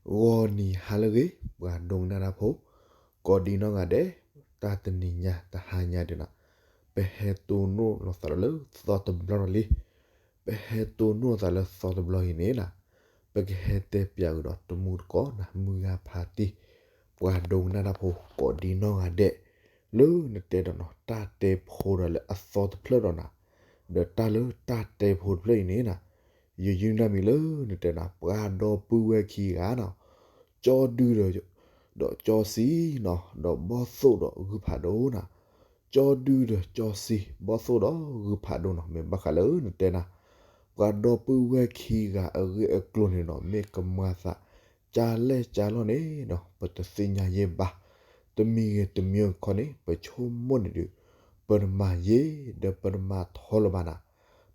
ဂီၤနံၤဟါလၢအဂ့ၤ ပှၤဒိကနၣ်တၢ်ဖိ, ကိးဒံနီၢ်ဂၤဒဲး, တၢ်တနံၤညါတဟါညါဒုးနၤ, ပဟဲတိၢ်နီၣ်လိာ်သးလၢသီတဘျီလီၤလံ. ပဟဲတိၢ်နီၣ်လိာ်သးလၢသီတဘျီအံၤန့ၣ်နၤ, ပကဟဲတဲပၠးဃုာ်ဒီးတမူတကိးနၤ မုၢ်ဂၤဖးတံၢ်, ပှၤဒိကနၣ်တၢ်ဖိ ကိးဒံနီၢ်ဂၤဒဲး, လၢနတဲဒီးနၤ တၢ်တဲဖိဒီးလၢအသီတဖျၢၣ်ဒီးနၤ, ဒီးတၢ်လၢတၢ်တဲဖိတဖျၢၣ်အံၤန့ၣ်နၤ, ယယုၢ်နၢ်မံၤလၢနတဲနၤ ပှၤဒီပုၢ်ဝဲၢ်ခံဂၤနၤ, ကၠီဒုဒီး ဒီးကၠီဆံနၤ, ဒီးဘီၣ်သိၣ်ဒီးဂုၢ်ဖးဒိၣ်နၤ, ကၠီဒုဒီးကၠီဆံ ဘီၣ်သိၣ်ဒီးဂုၢ်ဖးဒိၣ်နၤ, မ့ၢ်ဘၣ်ဃးလၢနတဲနၤ ပှၤဒီပုၢ်ဝဲၢ်ခံဂၤအဂ့ၢ်အကျိၤန့ၣ်နၤ, မ့ၢ်ကမၤသး ကၢ်လဲၢ်ကၢ်လီၢ်န့ၣ်နၤ, ပတသ့ၣ်ညါယဲဘၣ်. တမံၤဂ့ၤတမံၤဂ့ၤတခီန့ၣ် ပဆိကမိၣ်န့ၣ်ဒုး, ပတမၤယဲ, ဒီးပတမၤထီလၢၤဘၣ်နၤ,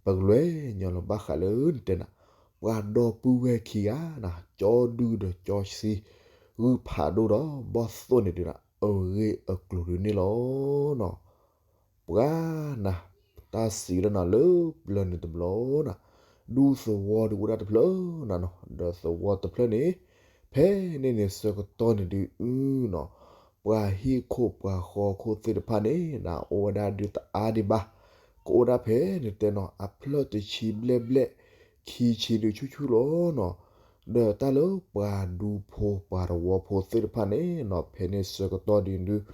ပကလဲၤညီလီၤဘၣ်ဃးလၢနတဲနၤ, ပှၤဒီပုၢ်ဝဲၢ်ခံဂၤနၤ, ကၠီဒုဒီးကၠီဆံ, ဂုၢ်ဖးဒိၣ်ဒီးဘီၣ်သိၣ်န့ၣ်ဒုးနၤ, အဂ့ၢ်အကျိၤဒုးန့ၣ်လီၤနၤ. ပှၤနၤ, တၢ်စံးလၢနၤလၢပျၢၤန့ၣ်တဘျီနၤ, ဒူသဝီဒုးအိၣ်ဒၣ်တဖျၢၣ်နၤနၤ, ဒီးသဝီတဖျၢၣ်န့ၣ်, ဖဲန့ၣ်န့ၣ်ဆၢကတီၢ်န့ၣ်ဒုးအုနၤ, ပှၤဟံၣ်ခိၣ်ပှၤဃီခိၣ်သ့ၣ်တဖၣ်န့ၣ်နၤ, အိၣ်ဝဲဒၣ်ဒုးတအါဒံးဘၣ်, ကအိၣ်ဒၣ်ဖဲနတဲနၤ အဖျၢၣ်တဆံဘျဲၣ်ဘျဲၣ်, ခံဆံဒုးဆူၣ်ဆူၣ်လီၤနၤ. ဒီးတၢ်လၢပှၤဒူဖိပှၤသဝီဖိသ့ၣ်တဖၣ်န့ၣ်နၤ, ဖဲန့ၣ်ဆၢကတီၢ်ဒုးဒုး,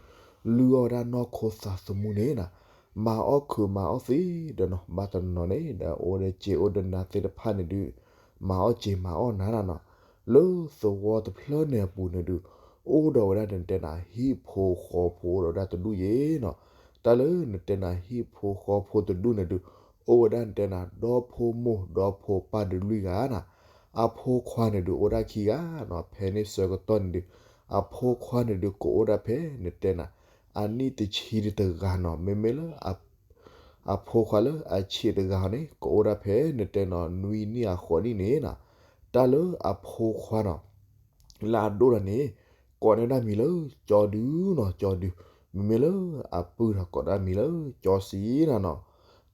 လုၢ်အီၣ်ဝဲဒၣ်နီၢ်ခိသးသမူန့ၣ်နၤ, မၤအီၣ်ခုးမၤအီၣ်သံဒီးနၤ, ဘၣ်တနီၤနီၤန့ၣ်ဒီး အိၣ်ဒီးစ့အိၣ်ဒီးနၤသ့ၣ်တဖၣ်န့ၣ်ဒုး, မၤအီၣ်စ့မၤအီၣ်နၤနၤနၤ, လၢသဝီတဖျၢၣ်န့ၣ်အပူၤန့ၣ်ဒုး, အိၣ်ဒီးဝဲဒၣ်နတဲနၤ ဟံၣ်ဖိဃီဖိအိၣ်ဒီးဝဲဒၣ်တဒူၣ်ယဲနၤ. တၢ်လၢနတဲနၤဟံၣ်ဖိဃီဖိတဒူၣ်န့ၣ်ဒုး, အိၣ်ဝဲဒၣ်နတဲနၤ ဒီဖိမိၢ်ဒီဖိပၢ်ဒုးလွံၢ်ဂၤနၤ, အဖိခွါန့ၣ်ဒုးအိၣ်ဒၣ်ခံဂၤနၤ, ဖဲန့ၣ်ဆၢကတီၢ်န့ၣ်ဒုး, အဖိခွါန့ၣ်ဒုးကအိၣ်ဒၣ်ဖဲနတဲနၤ, အနံၣ်တဆံတဂၤနၤ, မ့မ့ၢ်လၢ အဖိခွါလၢအဆံးတဂၤန့ၣ် ကအိၣ်ဒၣ်ဖဲနတဲနၤ နွံနံၣ်အဃိးနံၣ်န့ၣ်နၤ, တၢ်လၢအဖိခွါနၤ လၢအဒိၣ်တၢ်န့ၣ်, ကိးန့ၢ်ဒၣ်မံၤလၢ ကၠီဒုနၤ, ကၠီဒု, မ့မ့ၢ်လၢအပုၢ်ဒီးကိးဒၣ်မံၤလၢ ကၠီဆံနၤနၤ.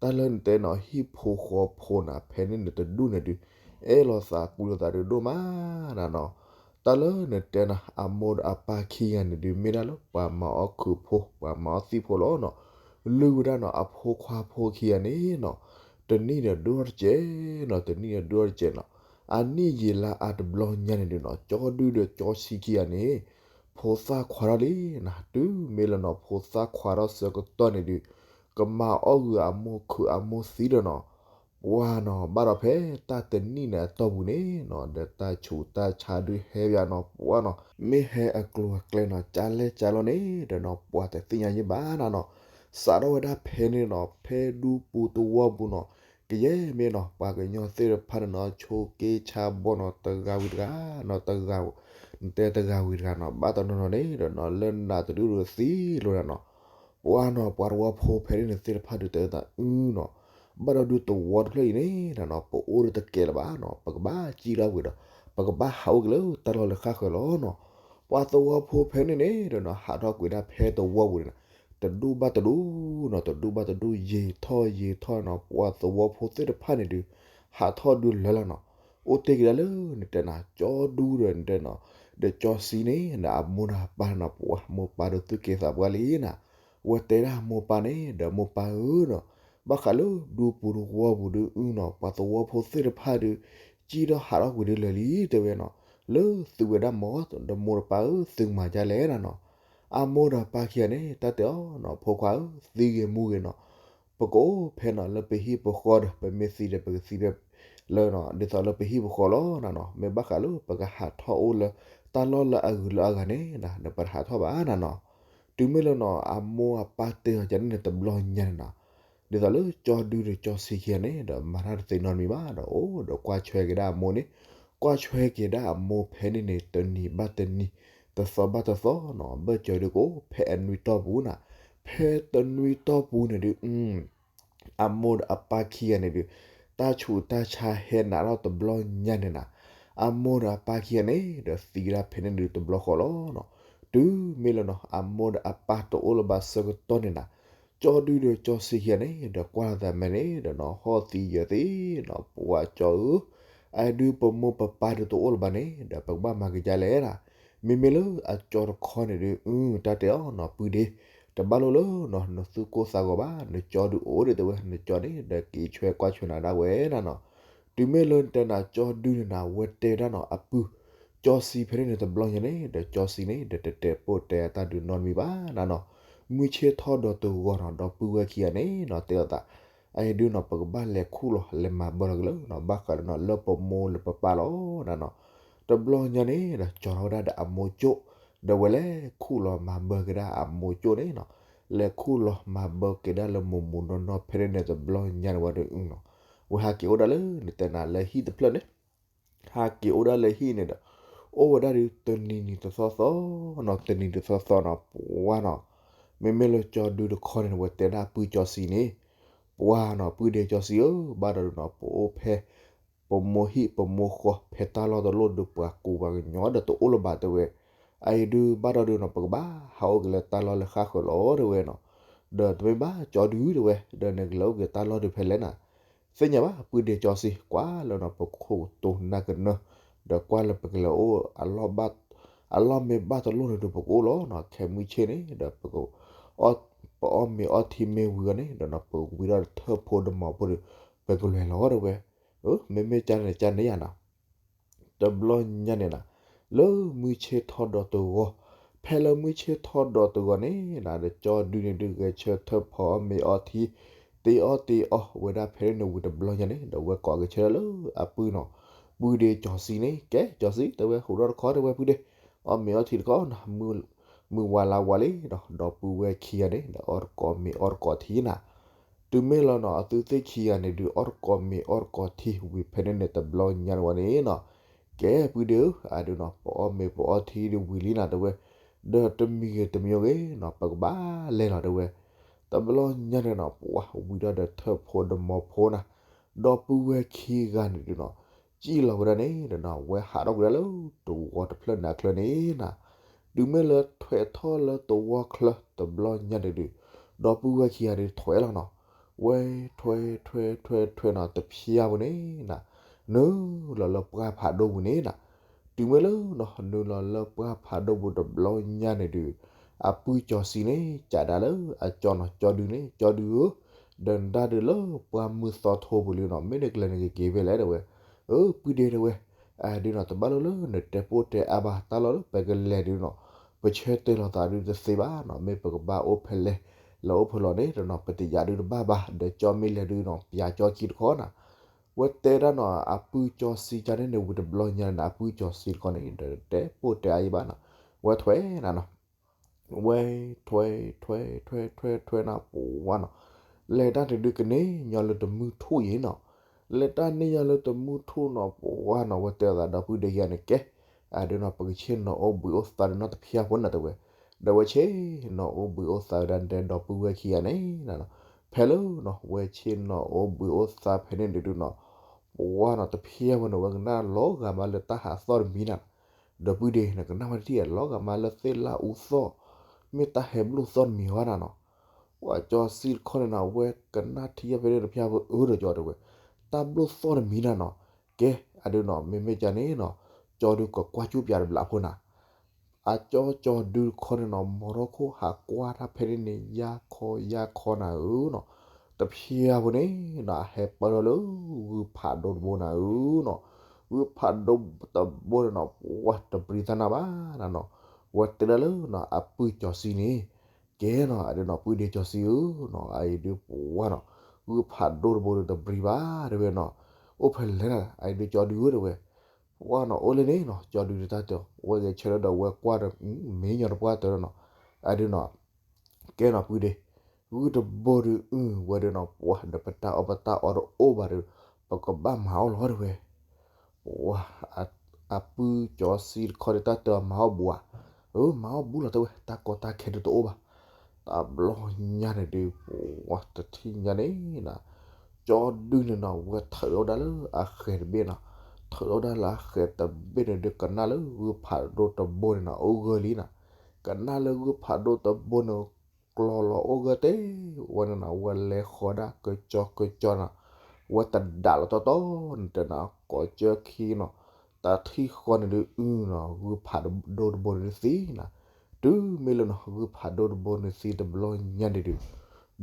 တၢ်လၢနတဲနၤ ဟံၣ်ဖိဃီဖိနၤ ဖဲန့ၣ်န့ၣ်တဒူၣ်န့ၣ်ဒုး, အဲၣ်လိာ်သးကူလိာ်သးဒုးဒိၣ်မးနၤနၤ. တၢ်လၢနတဲနၤ အမိၢ်ဒီးအပၢ်ခံဂၤန့ၣ်ဒုး မ့ၢ်ဒၣ်လၢပှၤမၤအီၣ်ခုးဖိ ပှၤမၤအီၣ်သံၣ်ဖိလီၤနၤ. လုၢ်ဝဲဒၣ်နၤ အဖိခွါဖိခံဂၤန့ၣ်နၤ, တနံၣ်ဒီးဒိၣ်ထီၣ်တစဲးနၤ, တနံၣ်ဒီးဒိၣ်ထီၣ်တစဲးနၤ. အနံၣ်ယံာ်လါအါတဘျီညါန့ၣ်ဒုးနၤ, ကၠီဒုဒီးကၠီဆံခံဂၤန့ၣ်, ဖိသၣ်ခွါထီၣ်လံနၤ. တုၤမ့ၢ်လၢနၤ ဖိသၣ်ခွါထီၣ်ဆၢကတီၢ်န့ၣ်ဒုး, ကမၤအီၣ်ဂုာ်အမိၢ်ခုးအမိၢ်သံဒီးနၤ, ပှၤနၤ ဘၣ်ဒီးဖဲတၢ်တနံၣ်န့ၣ်အတီၢ်ပူၤန့ၣ်နၤ, ဒီးတၢ်ဆူးတၢ်ဆါဒုးဟဲဘၣ်နၤ, ပှၤနၤ မ့ၢ်ဟဲအကျိၤအကျဲနၤ ကၢ်လဲၢ်ကၢ်လီၢ်န့ၣ်ဒီးနၤ, ပှၤတသ့ၣ်ညါယဲဘၣ်နၤနၤ. စးထီၣ်ဝဲဒၣ်ဖဲန့ၣ်နၤ, ဖဲဒူပူၤသဝီပူၤနၤ, ကယဲၢ်မ့ၢ်နၤ ပှၤကညီသ့ၣ်တဖၣ်န့ၣ်နၤ, ဆိးက့ဆါဘီနၤ, တဂၤဝံၤတဂၤနၤ, တဂၤ, နတဲတဂၤဝံၤတဂၤနၤ, ဘၣ်တနီၤနီၤန့ၣ်ဒီးနၤ, လၢနၤတဒူၣ်ဒီးသံလိာ်နၤနၤ. ပှၤနၤ ပှၤသဝီဖိဖဲန့ၣ်န့ၣ်သ့ၣ်တဖၣ်ဒုးတဲသးအုနၤ, ဘၣ်ဒီးဒုးသဝီတဖျၢၣ်အံၤန့ၣ်နၤ, ပအိၣ်ဒီးတကဲလၢၤဘၣ်နၤ, ပကဘၣ်စံၣ်ထီၣ်ကွံာ်ဒီး, ပကဘၣ်ဟးအိၣ်က့ၤလၢတၢ်လီၢ်လၢဃၣ်ဃၢၤလီၤနၤ. ပှၤသဝီဖိဖဲန့ၣ်န့ၣ်ဒီးနၤ, ဟးထီၣ်ကွံာ်ဒၣ်ဖဲသဝီပူၤန့ၣ်နၤ, တဒူၣ်ဘၣ်တဒူၣ်နၤ, တဒူၣ်ဘၣ်တဒူၣ် ယံာ်ထီၣ်ယံာ်ထီၣ်နၤ, ပှၤသဝီဖိသ့ၣ်တဖၣ်န့ၣ်ဒုး, ဟးထီၣ်ဒုးလၢာ်လီၤနၤ. အိၣ်တ့ၢ်က့ၤဒၣ်လၢနတဲနၤ, ကၠီဒူဒီးနတဲနၤ, ဒီးကၠီဆံန့ၣ်ဒီး အမိၢ်ဒီးအပၢ်နၤ, ပှၤမိၢ်ပၢ်ဒီးသူၣ်က့သးပှၢ်လံနၤ. ဝဲတဲဒၣ်မိၢ်ပၢ်န့ၣ်ဒီးမိၢ်ပၢ်ဧၢနၤ, ဘၣ်ဃးလၢဒူပူၤသဝီပူၤဒုးအုနၤ, ပှၤသဝီဖိသ့ၣ်တဖၣ်ဒုး, စံၣ်ထီၣ်ဟးထီၣ်ကွံာ်ဒုးလၢာ်လံတဲဝဲနၤ, လၢသုဝဲဒၣ်မၢ်, ဒီးမိၢ်ဒီးပၢ်ဧၢ သုမၤဒ်လဲၣ်နၤနၤ. အမိၢ်ဒီးပၢ်ခံဂၤန့ၣ် တၢ်တဲအီၤနၤ, ဖိခွါဧၢ, သံဂ့ၤမူဂ့ၤနၤ, ပကအိၣ်ဖဲနၤလၢပဟံၣ်ပဃီဒီး ပမ့ၢ်သံဒီး ပကသံဖဲလၢနၤ, ဒ်သိးလၢပဟံၣ်ပဃီလီၤနၤနၤ. မ့ၢ်ဘၣ်ဃးလၢပကဟးထီၣ်အိၣ်လၢတၢ်လီၢ်လၢအဂုၤလၢအဂၤန့ၣ်နၤ, ဒီးပတဟးထီၣ်ဘၣ်နၤနၤ. တုၤမ့ၢ်လၢနၤ အမိၢ်အပၢ်တဲအီၤဒ်န့ၣ်န့ၣ် တဘျီညါန့ၣ်နၤ, ဒ်သိးလၢကၠီဒုဒီးကၠီဆံခံဂၤန့ၣ်ဒီး မၤတၢ်တသ့နီတမံၤဘၣ်ဒီး အိၣ်ဒီးကွၢ်ဆွဲက့ၤဒၣ်အမိၢ်န့ၣ်, ကွၢ်ဆွဲက့ၤဒၣ်အမိၢ်ဖဲန့ၣ်န့ၣ် တနံၤဘၣ်တနံၤ, တသီဘၣ်တသီနၤ, ဘၢၣ်စၢၤဒုးကအိၣ်ဖဲအနွံတီၢ်ပူၤနၤ. ဖဲတနွံတီၢ်ပူၤန့ၣ်ဒုး အမိၢ်ဒီးအပၢ်ခံဂၤန့ၣ်ဒုး, တၢ်ဆူးတၢ်ဆါဟဲနးထီၣ်တဘျီညါန့ၣ်နၤ, အမိၢ်ဒီးအပၢ်ခံဂၤန့ၣ်ဒီး သံဝဲဒၣ်ဖဲန့ၣ်ဒုးတဘျီဃီလီၤနၤ. တုၤမ့ၢ်လၢနၤ အမိၢ်ဒီးအပၢ်တအိၣ်လၢၤဘၣ်ဆၢကတီၢ်န့ၣ်နၤ, ကၠီဒုဒီးကၠီဆံခံဂၤန့ၣ်ဒီး ကွၢ်လီၤသးမဲာ်န့ၣ်ဒီးနၤ, ဟီၣ်သံယၢၤသံနၤ, ပှၤကၠီဧၢ, အဒုးပမိၢ်ပပၢ်ဒုးတအိၣ်လၢၤဘၣ်န့ၣ် ဒီးပကဘၣ်မၤကယၤလဲၣ်နၤ. မ့မ့ၢ်လၢအကၠီတခီန့ၣ်ဒုး အတၢ်တဲအီၤနီၤ ပုၢ်ဒ့, တဘၣ်လိၣ်လၢနီၤ နသူၣ်ကိၢ်သးဂီၤဘၣ်, နကၠီဒုးအိၣ်ဒံးတဲဝဲ, နကၠီန့ၣ် ဒီးက့ၤဆွဲကွၢ်ဆွဲနၤဒၣ်ဝဲနၤနီၤ. တုၤမ့ၢ်လၢနတဲနၤကၠီဒုန့ၣ်နၤ ဝဲတဲဒၣ်နီၤ အပုၢ်ကၠီဆံဖဲန့ၣ်န့ၣ်တဘျီညါန့ၣ် ဒီးကၠီဆံန့ၣ် ဒီးတတဲပိၢ်တဲအတၢ်ဒုးနီတမံၤဘၣ်နၤနီၤ. မုၢ်ဆ့ၣ်ထီၣ်ဒီးတဂီၤနီၤ ဒီပုၢ်ဝဲၢ်ခံဂၤန့ၣ်နီၤ တဲလိာ်သး အအံၤဒုးနီၤ ပကဘၣ်လဲၤခူၣ်လီၤ လဲၤမၤဘၢလီၤက့ၤလၢနီၤ ဘၣ်ဃးဒီးနီၤ လၢပမိၢ်လၢပပၢ်လီၤနၤနီၤ. တဘျီညါန့ၣ်ဒီး ကၠီထီၣ်ဝဲဒၣ်ဒီးအမိၢ်ကၠိၣ်, ဒီးဝဲလဲၤခူၣ်လီၤမၤဘၢက့ၤဒၣ်အမိၢ်ကၠိၣ်န့ၣ်နီၤ, လဲၤခူၣ်လီၤမၤဘၢက့ၤဒၣ်လၢမိၢ်မိၢ်နီၢ်နီၢ်ဖဲန့ၣ်န့ၣ် တဘျီညါန့ၣ်ဝဲဒုးနီၤ, ဝဲဟးက့ၤအိၣ်ဒၣ်လၢနတဲနၤလၢဟံၣ်တဖျၢၣ်န့ၣ် ဟးက့ၤအိၣ်ဒၣ်လၢဟံၣ်န့ၣ်ဒီး အိၣ်ဝဲဒၣ်ဒုးတနံၤနံၤတသီသီနီၤ တနံၤနံၤတသီသီနီၤ ပှၤနီၤ, မ့မ့ၢ်လၢကၠီဒုတခီန့ၣ် ဝဲတဲဒၣ်ပုၢ်ကၠီဆံန့ၣ် ပှၤနီၤ ပုၢ်ဒ့ကၠီဆံဧၢ, ဘၣ်ဒီးဒုးနီၤ ပအိၣ်ဖဲ ပမိၢ်ဟံၣ်ပမိၢ်ဃီ ဖဲတၢ်လီၢ်တလိၣ်ဒုး ပှၤကူပှၤကညီဒီးတအိၣ်လၢၤဘၣ်တဲဝဲ, အအံၤဒုး ဘၣ်ဒီးဒုးနီၤ ပကဘၣ်ဟးအိၣ်က့ၤလၢတၢ်လီၢ်လၢဃၣ်ဃၢၤလီၤတဲဝဲနီၤ, ဒီးတမ့ၢ်ဘၣ်ကၠီဒုတဲဝဲ, ဒီးနကလဲၤအိၣ်က့ၤတၢ်လီၢ်ဒုးဖဲလဲၣ်နၤ သ့ၣ်ညါဘၣ် ပုၢ်ဒ့ကၠီဆံ ကွၢ်လၢနီၤ ပခိၣ်ကတိၤနၢ်ကနၢ ဒီးကွၢ်လၢပကလဲၤအိၣ် အလီၢ်မ့ၢ်ဘၣ်တလိၣ်န့ၣ်ဒုး ပကအိၣ်လီၤနီၤ, ခဲမုၢ်ဆ့ၣ်န့ၣ်ဒီး ပအီၣ်မ့ၤအီထံမ့ၢ်ဝံၤအီၤန့ၣ်ဒီးနီၤ ပဝံၤဒီးထၢၣ်ဖိဒီးမီၤဖိဒီး ပကလဲၤလီၤတဲဝဲ, မ့မ့ၢ်ကန့ၣ်ကန့ၣ်ယါနီၤ တဘျီညါန့ၣ်နၤ, လၢမုၢ်ဆ့ၣ်ထီၣ်ဒီးတဂီၤ, ဖဲလၢမုၢ်ဆ့ၣ်ထီၣ်ဒီးတဂီၤန့ၣ်နၤ ဒီးကၠီဒုန့ၣ်ဒုး ဂဲၤဆၢထၢၣ်ဖီအီၣ်မ့ၤအီထံ, တ့အီၣ်တ့အီဝဲဒၣ်ဖဲန့ၣ်န့ၣ်ဝံၤတဘျီညါန့ၣ် ဒီးဝဲကိးက့ၤဆၢထၢၣ်လၢအပုၢ်နီၤ, ပုၢ်ဒ့ကၠီဆံန့ၣ် ကဲ ကၠီဆံ တဲဝဲ ဟူးထီၣ်တခီတဲဝဲ ပုၢ်ဒ့, အီၣ်မ့ၤအီထံတခီနီၤ, မုၢ်ဝါလါဝါလံဒီး ဒီပုၢ်ဝဲၢ်ခံဂၤန့ၣ် ဒီးအီၣ်တကိးမ့ၤအီၣ်တကိးထံနၤ တုၤမ့ၢ်လီၤနီၤ အသုသ့ၣ်ခံဂၤန့ၣ်ဒုး အီၣ်တကိးမ့ၤအီၣ်တကိးထံဝံၤဖဲန့ၣ်န့ၣ် တဘျီညါန့ၣ်ဝဲန့ၣ်နီၤ, ကဲ ပုၢ်ဒ့ဧၢ, အဒုးနီၤ ပအီၣ်မ့ၤပအီထံဒုးဝံၤလံနၤတဲဝဲ, ဒီးတမံၤဂ့ၤတမံၤဂ့ၤနီၤ ပကဘၣ်လဲၤလီၤတဲဝဲ, တဘျီညါန့ၣ်နီၤ ပှၤဝံၤဒီးဒီးထၢၣ်ဖိဒီးမီၤဖိနၤ, ဒီပုၢ်ဝဲၢ်ခံဂၤန့ၣ်ဒုးနီၤ စံၣ်လီၤဝဲဒၣ်န့ၣ်ဒီးနီၤ ဝဲဟးထီၣ်ကွံာ်ဒၣ်လၢတဝီတဖျၢၣ်န့ၣ်အချၢန့ၣ်နၤ, တုၤမ့ၢ်လၢထွဲထီၣ်လၢတဝီချၢတဘျီညါန့ၣ်ဒုး, ဒီပုၢ်ဝဲၢ်ခံဂၤဒုးထွဲလီၤနီၤ, ဝဲထွဲထွဲထွဲထွဲနီၤ တဖျါဖိန့ၣ်နၤ, နုာ်လီၤလၢပှၢ်ဖးဒိၣ်ပူၤန့ၣ်နၤ, တုၤမ့ၢ်လၢနီၤ နုာ်လီၤလၢပှၢ်ဖးဒိၣ်ပူၤတဘျီညါန့ၣ်ဒုး, အပုၢ်ကၠီဆံန့ၣ် ကးဒၣ်လၢအကၠီနီၤ ကၠီဒုန့ၣ် ကၠီဒုဧၢ, ဒီးနဒၣ်ဒုးလၢပှၢ်မုၢ်သီထိပူၤလံနီၤ မ့ၢ်နကလဲၤနကက့ၤဖဲလဲၣ်တဲဝဲ, အၢ ပုၢ်ဒ့တဲဝဲ, အဒုးနီၤ တဘၣ်လိၣ်လၢနတဲပိၢ်တဲအါဘၣ် တၢ်လီၢ်လၢပကလဲၤဒုးနီၤ, ပဆၢတဲာ်လီၤသးဒုးတသ့ဘၣ်နီၤ မ့ၢ်ပကဘၣ်အိၣ်ဖဲလဲၣ်, လၢအိၣ်ဖဲလဲၣ်န့ၣ်ဒီးနီၤ ပတယာ်ဒုးတဘၣ်ဘၣ် ဒီးကၠီမ့ၢ်လဲၤဒုးနီၤ ပျးကၠီခံတခီနၤ, ဝဲတဲဒၣ်နီၤ အပုၢ်ကၠီဆံကန့ၣ်န့ၣ် ဝံၤတဘျီညါန့ၣ် အပုၢ်ကၠီဆံတခီန့ၣ် ဒီးတဲပိၢ်တဲအါယံဘၣ်နီၤ, ဝဲထွဲနၤနီၤ ဝဲထွဲထွဲထွဲထွဲထွဲနၤ ပဝါနီၤ, လဲၤတၢ်န့ၣ်ဒုးကန့ၢ်ညီလၢတမုၢ်ထူၣ်အံၤနီၤ, လဲၤတၢ်န့ၢ်ညီလၢတမုၢ်ထူၣ်နီၤ ပဝါနီၤ ဝဲတဲအသးဒီပုၢ်ဒ့ခံဂၤန့ၣ် ကဲ, အဒုးနီၤ ပကဆ့ၣ်နီၤအိၣ်ဘှံးအိၣ်သါဒီးနီတဖျါဖိနၤတဲဝဲ, ဒီးဝဲဆ့ၣ်နီၤအိၣ်ဘှံးအိၣ်သါဝဲဒၣ်ဒီပုၢ်ဝဲၢ်ခံဂၤန့ၣ်နၤနီၤ, ဖဲလၢနီၤ ဝဲဆ့ၣ်နီၤအိၣ်ဘှံးအိၣ်သါဖဲန့ၣ်ဒုးနီၤ, ပဝါနီၤတဖျါဖိန့ၣ် ဝဲကနၣ်လီၤဂာ်မးလၢတၢ်ဟးသီၣ်တမံၤနၤ ဒီပုၢ်ဒ့ နကနၣ်ဝဲတထံၣ် လီၤဂာ်မးလၢသ့ၣ်လၣ်အူသီၣ်, မ့ၢ်တၢ်ဟဲဘျိၣ်သီၣ်တမံၤဝဲနၤနီၤ, ပှၤကၠီဆံတခီန့ၣ်နီၤ ဝဲကနၣ်ထံအဖဲန့ၣ်တဖျါဖိအၢဒီးကၠီတဲဝဲ, တၢ်ဘျိၣ်သီၣ်တမံၤနၤနီၤ, ကဲ အဒုးနီၤ မ့မ့ၢ်ကန့ၣ်နီၤ, ကၠီဒုးကကွၢ်ကၠူပျးတဘျီဖိနၤ အကၠီကၠီဒုတခီန့ၣ်နီၤ မီၤထီၣ်ခိၣ်ဟးကွၢ်တၢ်ဖဲန့ၣ်န့ၣ် ယါခီယါခီနၤဧၢနီၤ, တဖျါဖိန့ၣ်နီၤ အဟဲပၢၢ်ထီၣ်လၢဂုၢ်ဖးဒိၣ်တဘိနၤဧၢနီၤ, ဂုၢ်ဖးဒိၣ်တဘိန့ၣ်နီၤ ပှၤတပျံၤသၣ်နၤဘၣ်နၤနီၤ, ဝဲတဲဒၣ်လၢနီၤ အပုၢ်ကၠီဆံန့ၣ်, ကဲနီၤ အဒုးနီၤ ပုၢ်ဒ့ကၠီဆံဧၢနီၤ အအံၤဒုးပှၤနီၤ, ဂုၢ်ဖးဒိၣ်တဘိဒီးတပျံၤဘၣ်တဲဝဲနီၤ, အိၣ်ဖဲလဲၣ်နၤ အအံၤဒုးကၠီဒုဧၢတဲဝဲ ပှၤနီၤ အိၣ်လၢန့ၣ်နီၤ ကၠီဒုတၢ်တဲအီၤ ဝဲဂဲၤဆၢထၢၣ်ဒီးဝဲကွၢ်ဒီး မ့ၢ်ညီတပှၢ်တၢၢ်လီၤနီၤ, အဒုးနီၤ, ကဲနီၤပုၢ်ဒ့, ဂုၢ်တဘိဒုးအုၣ်ဝဲဒုးနီၤ ပှၤဒီးပတၢ်အီၣ်ပတၢ်အီတအိၣ်ဘၣ်ဒီး ပကဘၣ်မၤအီၣ်လီၤတဲဝဲ, ပှၤ အပုၢ်ကၠီဆံတခီဒုးတၢ်တဲအီၤမၤအီၣ်ဘူးဧါ, အၢ မၤအီၣ်ဘူးလီၤတဲဝဲ တၢ်ကီတၢ်ခဲဒုးတအိၣ်ဘၣ်, တဘျီညါန့ၣ်ဒုး ပှၤတထံၣ်ညါန့ၣ်နၤ ကၠီဒုန့ၣ်နီၤ ဝဲထုးထီၣ်ဝဲဒၣ်လၢအဃဲၤတဘ့ၣ်နီၤ, ထုးထီၣ်ဝဲဒၣ်လၢအဃဲၤတဘ့ၣ်န့ၣ်ဒုး ကနၣ်လၢဂုၢ်ဖးဒိၣ်တဘိန့ၣ်နီၤ အိၣ်ဂၢၢ်လံနီၤ, ကနၣ်လၢဂုၢ်ဖးဒိၣ်တဘိန့ၣ် ကျီလီၤအိၣ်ဂၢၢ်တ့ၢ်ဝဲန့ၣ်နီၤ ဝဲလဲၤဃီၤဒၣ်ကကၠီကကၠီနီၤ, ဝဲတဒၣ်လီၤတီတီန့ၣ်တဲနၤ ကိးကၢခံနီၤ, တၢ်ထံၣ်ဃီန့ၣ်ဒုးအုနီၤ ဂုၢ်ဖးဒိၣ်တဘိန့ၣ်ဒုးသံနၤ, တုၤမ့ၢ်လၢနီၤ ဂုၢ်ဖးဒိၣ်တဘိန့ၣ်သံတဘျီညါန့ၣ်ဒုး,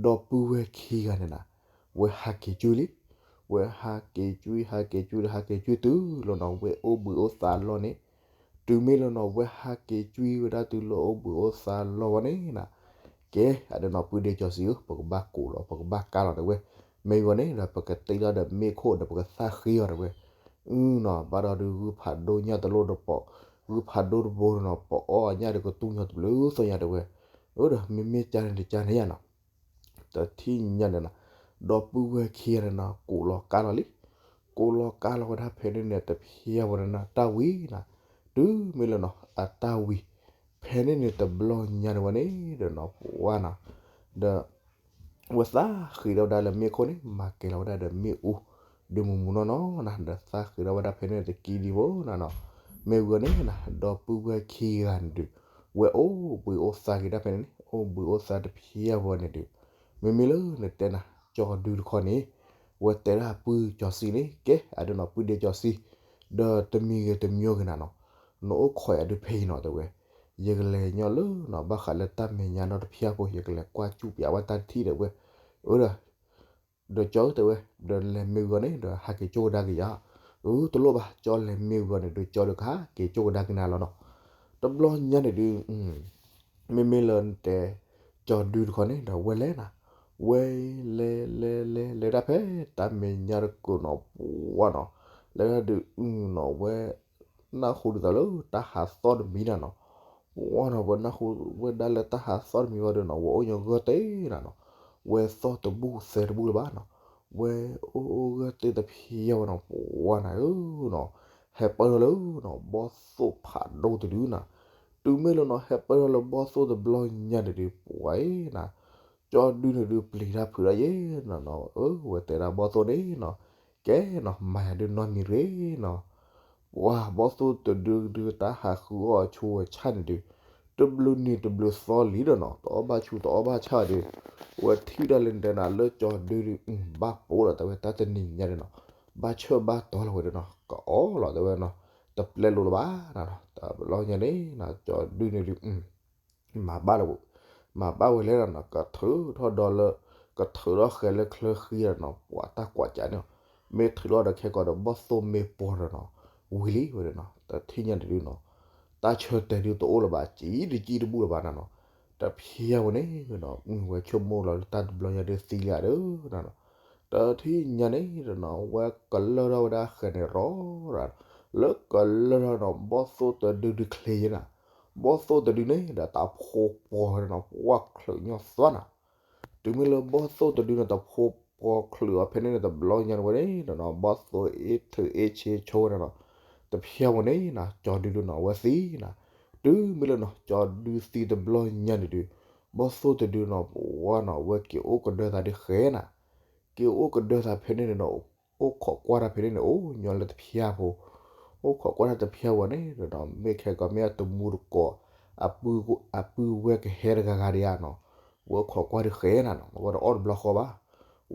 ဒီပုၢ်ဝဲၢ်ခံဂၤန့ၣ်နၤ, ဝဲဟးက့ၤကွံာ်လံ, ဝဲဟးက့ၤကွံာ် ဟးက့ၤကွံာ် ဟးက့ၤကွံာ်တုၤလီၤနီၤ ဝဲအိၣ်ဘှံးအိၣ်သါလီၢ်န့ၣ်, တုၤမ့ၢ်လၢနီၤ ဝဲဟးက့ၤကွံာ်ဝဲဒၣ်တုၤလၢအိၣ်ဘှံးအိၣ်သါလီၢ်ဝဲန့ၣ်နၤ, ကဲ အဒုးနီၤ ပုၢ်ဒ့ကၠီၤစံဧၢ ပကဘၣ်ကိးလီၤ ပကဘၣ်ကါလီၤတဲဝဲ, မ့ၢ်ဂီၤန့ၣ်ဒီး ပကတ့ထီၣ်ဒီးမ့ၣ်ခိၣ်ဒီးပကသၣ်ဃ့အီၤတဲဝဲ, အုနီၤ ဘၣ်ဒီးဒုးဂုၢ်ဖးဒိၣ်ညၣ်တလိၣ်ဒီးပိာ်, ဂုၢ်ဖးဒိၣ်တဘိန့ၣ်နီၤ ပိာ်အီၣ်အညၣ်ဒီးကတူၢ်ညီတဘျုးသီညါတဲဝဲ, အၢဒီးမ့မ့ၢ်ကါန့ၣ်တကါန့ၣ်ယါနီၤ တထံၣ်ညါန့ၣ်နၤ, ဒီပုၢ်ဝဲၢ်ခံဂၤန့ၣ်နၤ ကိးလီၤကါလီၤလံ, ကိးလီၤကါလီၤဝဲဒၣ်ဖဲန့ၣ်န့ၣ် တဖျါဝဲန့ၣ်နၤ တၢ်ဝံၤနၤ, တုၤမ့ၢ်လၢနီၤ အတၢ်ဝံၤ, ဖဲန့ၣ်န့ၣ်တဘျီညါန့ၣ်ဝဲန့ၣ်ဒီးနီၤ ပှၤနီၤ, ဒီး ဝဲသၣ်ဃ့ထီၣ်ဝဲဒၣ်လၢမ့ၣ်ခိၣ်န့ၣ် မၤကဲၤလီၤဝဲဒၣ်ဒီးမ့ၣ်အူ, ဒုးမူမူနီၢ်နီၢ်နၤ ဒီးသၣ်ဃ့ထီၣ်ဝဲဒၣ်ဖဲန့ၣ်တကံဒံဖိနၤနီၤ, မ့ၢ်ဂီၤန့ၣ်နၤ ဒီပုၢ်ဝဲၢ်ခံဂၤန့ၣ်ဒုး, ဝဲအိၣ်ဘှံးအိၣ်သါက့ၤဒၣ်ဖဲန့ၣ်န့ၣ် အိၣ်ဘှံးအိၣ်သါတဖျါဝဲန့ၣ်ဒုး, မ့မ့ၢ်လၢနတဲနၤ ကၠီၤဒုတခီန့ၣ်, ဝဲတဲဒၣ်ပုၢ်ကၠီၤစံန့ၣ် ကဲ အဒုးနီၤ ပုၢ်ဒ့ကၠီၤစံ, ဒီးတမံၤဂ့ၤတမံၤဂ့ၤနၤနီၤ, နအိၣ်ခိးယၤဒုးဖဲအံၤနီၤတဲဝဲ, ယကလဲၤညီလၢနီၤ ဘၣ်ဃးလၢတၢ်မဲာ်ညါနီတဖျါဖိ ယကလဲၤကွၢ်စူၣ်ပၠးဝဲတၢ်တထံၣ်တဲဝဲ, အၢဒီး ဒီးကၠီတဲဝဲ, ဒီးလဲၤမ့ၢ်ဂီၤန့ၣ် ဒီးဟးက့ၤကၠိကဒါက့ၤယၤ, အၢ တလိၣ်ဘၣ် ကၠီလဲၤမ့ၢ်ဂီၤန့ၣ် ဒီးကၠီဒီးကဟးက့ၤကၠိကဒါက့ၤနၤလီၤနီၤ, တဘျီညါန့ၣ်ဒုး, မ့မ့ၢ်လၢနတဲ, ကၠီဒုတခီန့ၣ် ဒီးဝဲလဲၤနၤ, ဝဲလဲၤလဲၤလဲၤလဲၤဒၣ်ဖဲ တၢ်မဲာ်ညါတကိးနီၤ ပှၤနီၤ, လဲၤဒၣ်ဒုးအုနီၤ ဝဲ နၢ်ဟူဒ်သိးလၢတၢ်ဟးသီၣ်တမံၤနၤနီၤ, ပှၤနီၤ ဝဲနၢ်ဟူဝဲဒၣ်လၢတၢ်ဟးသီၣ်တမံၤဝံၤဒီးနီၤ ဝဲအိၣ်ညီဂၢၢ်တ့ၢ်နၤနီၤ, ဝဲသီၣ်တဘူၣ်သဲတဘူၣ်လၢၤဘၣ်နီၤ, ဝဲအိၣ်အိၣ်ဂၢၢ်တ့ၢ်တဖျါဝဲနီၤ ပှၤနၤဧၢနီၤ, ဟဲပၢၢ်ထီၣ်လၢနီၤ ဘီၣ်သိၣ်ဖးဒိၣ်တဒုနၤ, တုၤမ့ၢ်လၢနီၤ ဟဲပၢၢ်ထီၣ်လၢဘီၣ်သိၣ်တဘျီညါန့ၣ်ဒုး ပှၤအံၤနၤ ကၠီဒုန့ၣ်ဒုးပျံၤတၢ်ဖုးတၢ်ယဲနီၤနီၤ, အၢ ဝဲတဲဒၣ်ဘီၣ်သိၣ်န့ၣ်နီၤ, ကဲနီၤ မၤယၤဒုးနီတမံၤရ့နီၤ, ပှၤဘီၣ်သိၣ်တဒုဒုးတၢ်ဟးဃုအီၣ်အဆူအဆၣ်န့ၣ်ဒုး, တဘျုးနံၤတဘျုးသီလံဒီးနီၤ တအီၣ်ဘၣ်ဆူတအီၣ်ဘၣ်ဆၣ်ဒီး, ဝဲထံၣ်ဒၣ်လၢနတဲနၤလၢကၠီဒုဒုး ဘၣ်ပိာ်လီၤတဲဝဲတၢ်တနံၤညါန့ၣ်နီၤ, ဘၣ်ဆၢၣ်ဘၣ်တီလီၤဝဲဒီးနီၤ ကအီၣ်လီၤတဲဝဲနီၤ, တပျဲလိာ်လၢၤဘၣ်နၤနီၤ, တဘျီညါန့ၣ်နီၤ ကၠီဒုန့ၣ်ဒုး မၤဘၣ်လၢၤ, မၤဘၣ်ဝဲလဲၣ်ဒီးနီၤ ကထုးထီၣ်ဒီလၢ, ကထုးထီၣ်ဃဲၤလၢချၢဃံဒီးနီၤ ပှၤတၢ်ကွၢ်ကးန့ၣ်, မ့ၢ်ထုးထီၣ်ဒီးခဲကိာ်ဒီးဘီၣ်သိၣ်မ့ၢ်ပှီၤဒီးနီၤ, ဝံၤလံဝဲဒီးနီၤ တထံၣ်ညါန့ၣ်ဒုးနီၤ, တၢ်ဆၢတဲာ်ဒုးတအိၣ်လၢၤဘၣ် ကံတကံတဘူၣ်လၢၤဘၣ်နၤနီၤ, တဖျါဝဲန့ၣ်နီၤ ဝဲဆိကမိၣ်လီၤလၢတၢ်တဘျီညါဒုးသံလံဧါဒီးနၤနီၤ, တထံၣ်ညါန့ၣ်ဒီးနီၤ ဝဲကလၢၢ်ထီၣ်ဝဲဒၣ်ဃဲၤန့ၣ်ရီ, လၢကလၢၢ်ထီၣ်နီၤ ဘီၣ်သိၣ်တဒုဒုးချ့ယဲနၤ ဘီၣ်သိၣ်တဒုန့ၣ်ဒီးတၢ်ဖိပှီၤဝဲဒၣ်နီၤ ပှၤချုးညီသွါနၤ, တုၤမ့ၢ်လၢဘီၣ်သိၣ်တဒုန့ၣ် တၢ်ဖိပှီၤချုးအီၤဖဲန့ၣ်န့ၣ် တဘျီညါန့ၣ်ဝဲန့ၣ်ဒီးနီၤ ဘီၣ်သိၣ်အ့ၣ်ထုးအ့ၣ်ဆ့ဆိဝဲဒၣ်နီၤ, တဖျါဝဲန့ၣ်နီၤ ကၠီဒုဒုနီၤ ဝဲသံနၤ, တုၤမ့ၢ်လၢနီၤ ကၠီဒုသံတဘျီညါန့ၣ်ဒုး, ဘီၣ်သိၣ်တဒုနီၤ ပှၤနီၤ ဝဲက့ၤအိၣ်ကဒၢသးဒုးဃဲနၤ က့ၤအိၣ်ကဒၢသးဖဲန့ၣ်န့ၣ်ဒီး အိၣ်ခိးကွၢ်တၢ်ဖဲန့ၣ်န့ၣ် အိၣ်ညီလၢတဖျါဖိ, အိၣ်ခိးကွၢ်တၢ်တဖျါဝဲန့ၣ်ဒီးနီၤ မ့ၢ်ခဲကီးမ့ၢ်အတမူတကိး, အပုၢ်ဝဲၢ်ကဟဲတဂၤဂၤဒံးဧါနီၤ, ဝဲအိၣ်ခိးကွၢ်ဒုးဃဲနၤနီၤ ဝဲတအီၣ်တဘျီဃီဘၣ်,